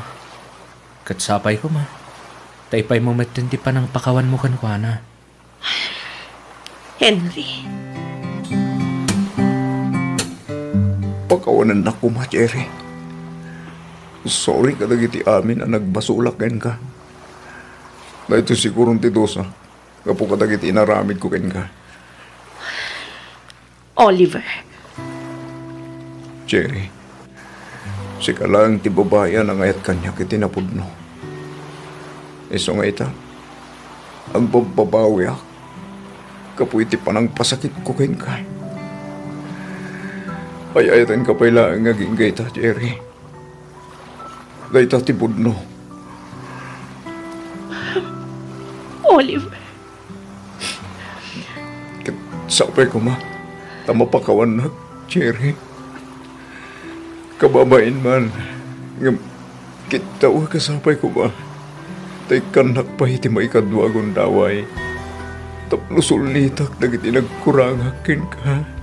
Ket sapay koma, ta ipaymo metten ti panangpakawanmo kenkuana. Henry. Pakawanennak koma, Cherry. Sorry kadagiti amin a nagbasolak kenka. Daytoy siguron ti dusa gapu kadagiti inaramidko kenka. Oliver. Cherry, sika laeng ti babai a nangayat kaniak iti napudno. Isu nga ita, agbabbabawiak gapu iti panangpasakitko kenka. Ay-ayatenka pay laeng agingga ita, Cherry. Dayta ti pudno. Oliver. Ket sapay koma ta mapakawannak, Cherry. Kababain man, ngem kitta a sapay koma ta ikkannak pay ti maikadua a gundaway tapno sulnitak dagiti nagkurangak kenka.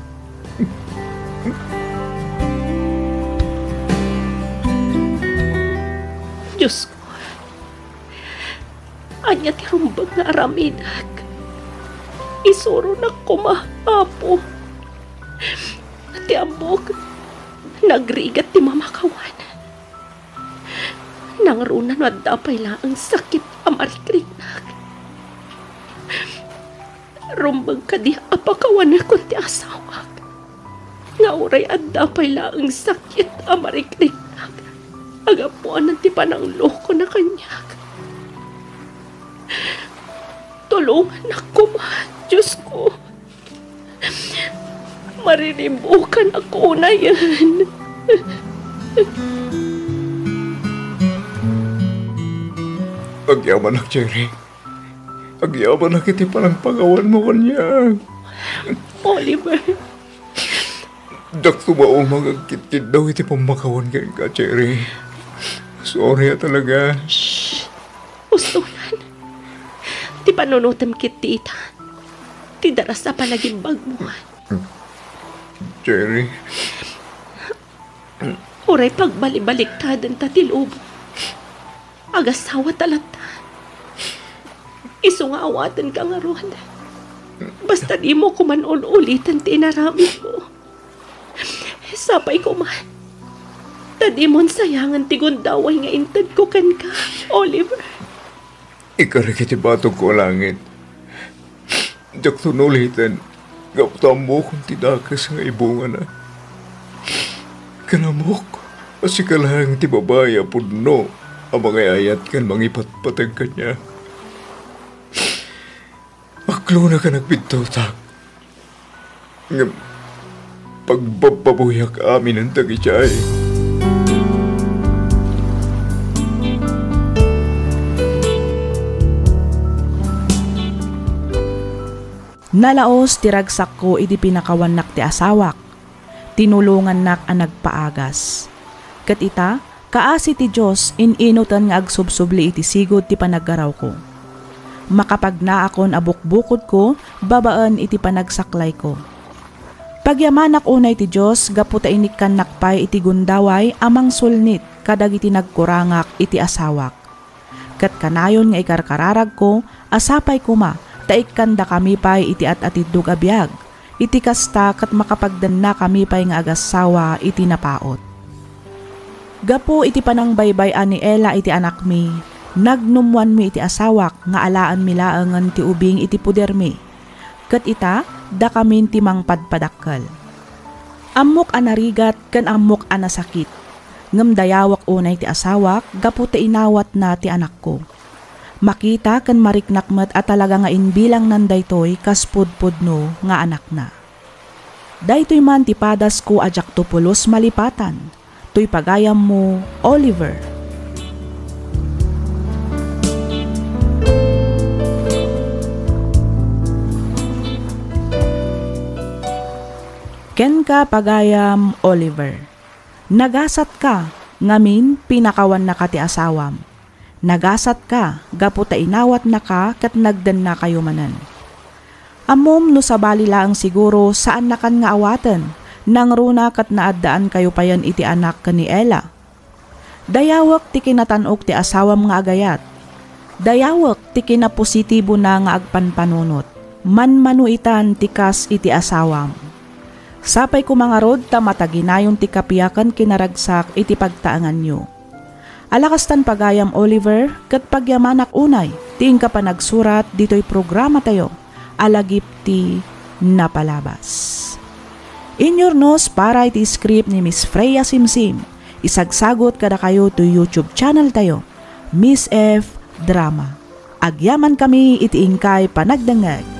Diosko, ania ti rumbeng nga aramidek? Isuronak koma, Apo. Ti ammok, nagrigat ti mamakawan. Nangruna no adda pay laeng sakit a marikriknak. Rumbeng kadi a pakawanekon ti asawak nga uray adda pay laeng sakit a marikriknak a gapuanan ti pananglokona kaniak. Tulongannak koma, Diosko. Mariribukannak unayen. Agyamanak, Cherry. Agyamanak iti panangpakawanmo kaniak. Oliver. Diak tumaumag agkitkiddaw iti pammakawan kenka, Cherry. Sorry a talaga. Shh! Ustoyan. Ti panunotem ket ti ita, ti daras a panagimbagmo. Cherry. Uray pagbalibaliktaden ta ti lubong. Agasawata latta. Isu nga awatenka ngarud. Basta dimo koman ul-uliten ti inaramidmo. Sapay koma ta dimon sayangen ti gundaway nga intedko kenka, Oliver. Ikarik iti batogko a langit. Diakto uliten gapu ta ammokon ti dakes nga ibungana. Ken ammok a sika laeng ti babai a pudno a mangay-ayat ken mangipatpateg kaniak. Aklonka a nagbidtutak. Ngem pagbabbabuyak aminen dagiti ay. Nalaos ti ragsakko idi pinakawannak ti asawak. Tinulongannak a nagpaagas. Ket ita, kaasi ti Dios, in-inuten nga agsubsubli iti sigud ti panaggarawko. Makapagnaakon a bukbukodko babaen iti panagsaklayko. Pagyamanak unay ti Dios gapu ta inikkannak pay iti gundaway a mangsulnit kadagiti nagkurangak iti asawak. Ket kanayon nga ikarkararagko a sapay koma ta ikkandakami pay iti at-atiddog a biag, iti kasta ket makapagdennakami pay nga agassawa iti napaut. Gapu iti panangbaybay-an ni Ella iti anakmi, nagnummoanmi iti asawak nga alaenmi laengen ti ubing iti pudermi. Ket ita, dakamin ti mangpadpadakkel. Ammok a narigat ken ammok a nasakit. Ngem dayawek unay ti asawak gapu ta inawatna ti anakko. Makita ken mariknak met a talaga nga imbilangnan daytoy kas pudpudno nga anakna. Daytoy man ti padasko a diakto pulos malipatan. Toy pagayammo, Oliver. Kenka, pagayam Oliver. Nagasatka, ngamin pinakawannaka ti asawam. Nagasatka gapu ta inawatnaka ket nagdennakayo manen. Ammom no sabali laeng siguro saannakan nga awaten, nangruna ket naaddaankayo payen iti anak ken ni Ella. Dayawek ti kinatan-ok ti asawam nga agayat. Dayawek ti kinapositibona nga agpanpanunot. Manmano itan ti kas iti asawam. Sapay koma ngarud ta mataginayon ti kapiakan kinaragsak iti pagtaenganyo. Alakastan pagayam Oliver, ket pagyamanak unay ti inka panagsurat ditoy programatayo a lagip ti napalabas. Inyurnos para iti script ni Miss Freya Simsim, isagsagut kadakayo toy YouTube channel tayo, Miss F Drama. Agyamankami iti inkay panagdengngeg.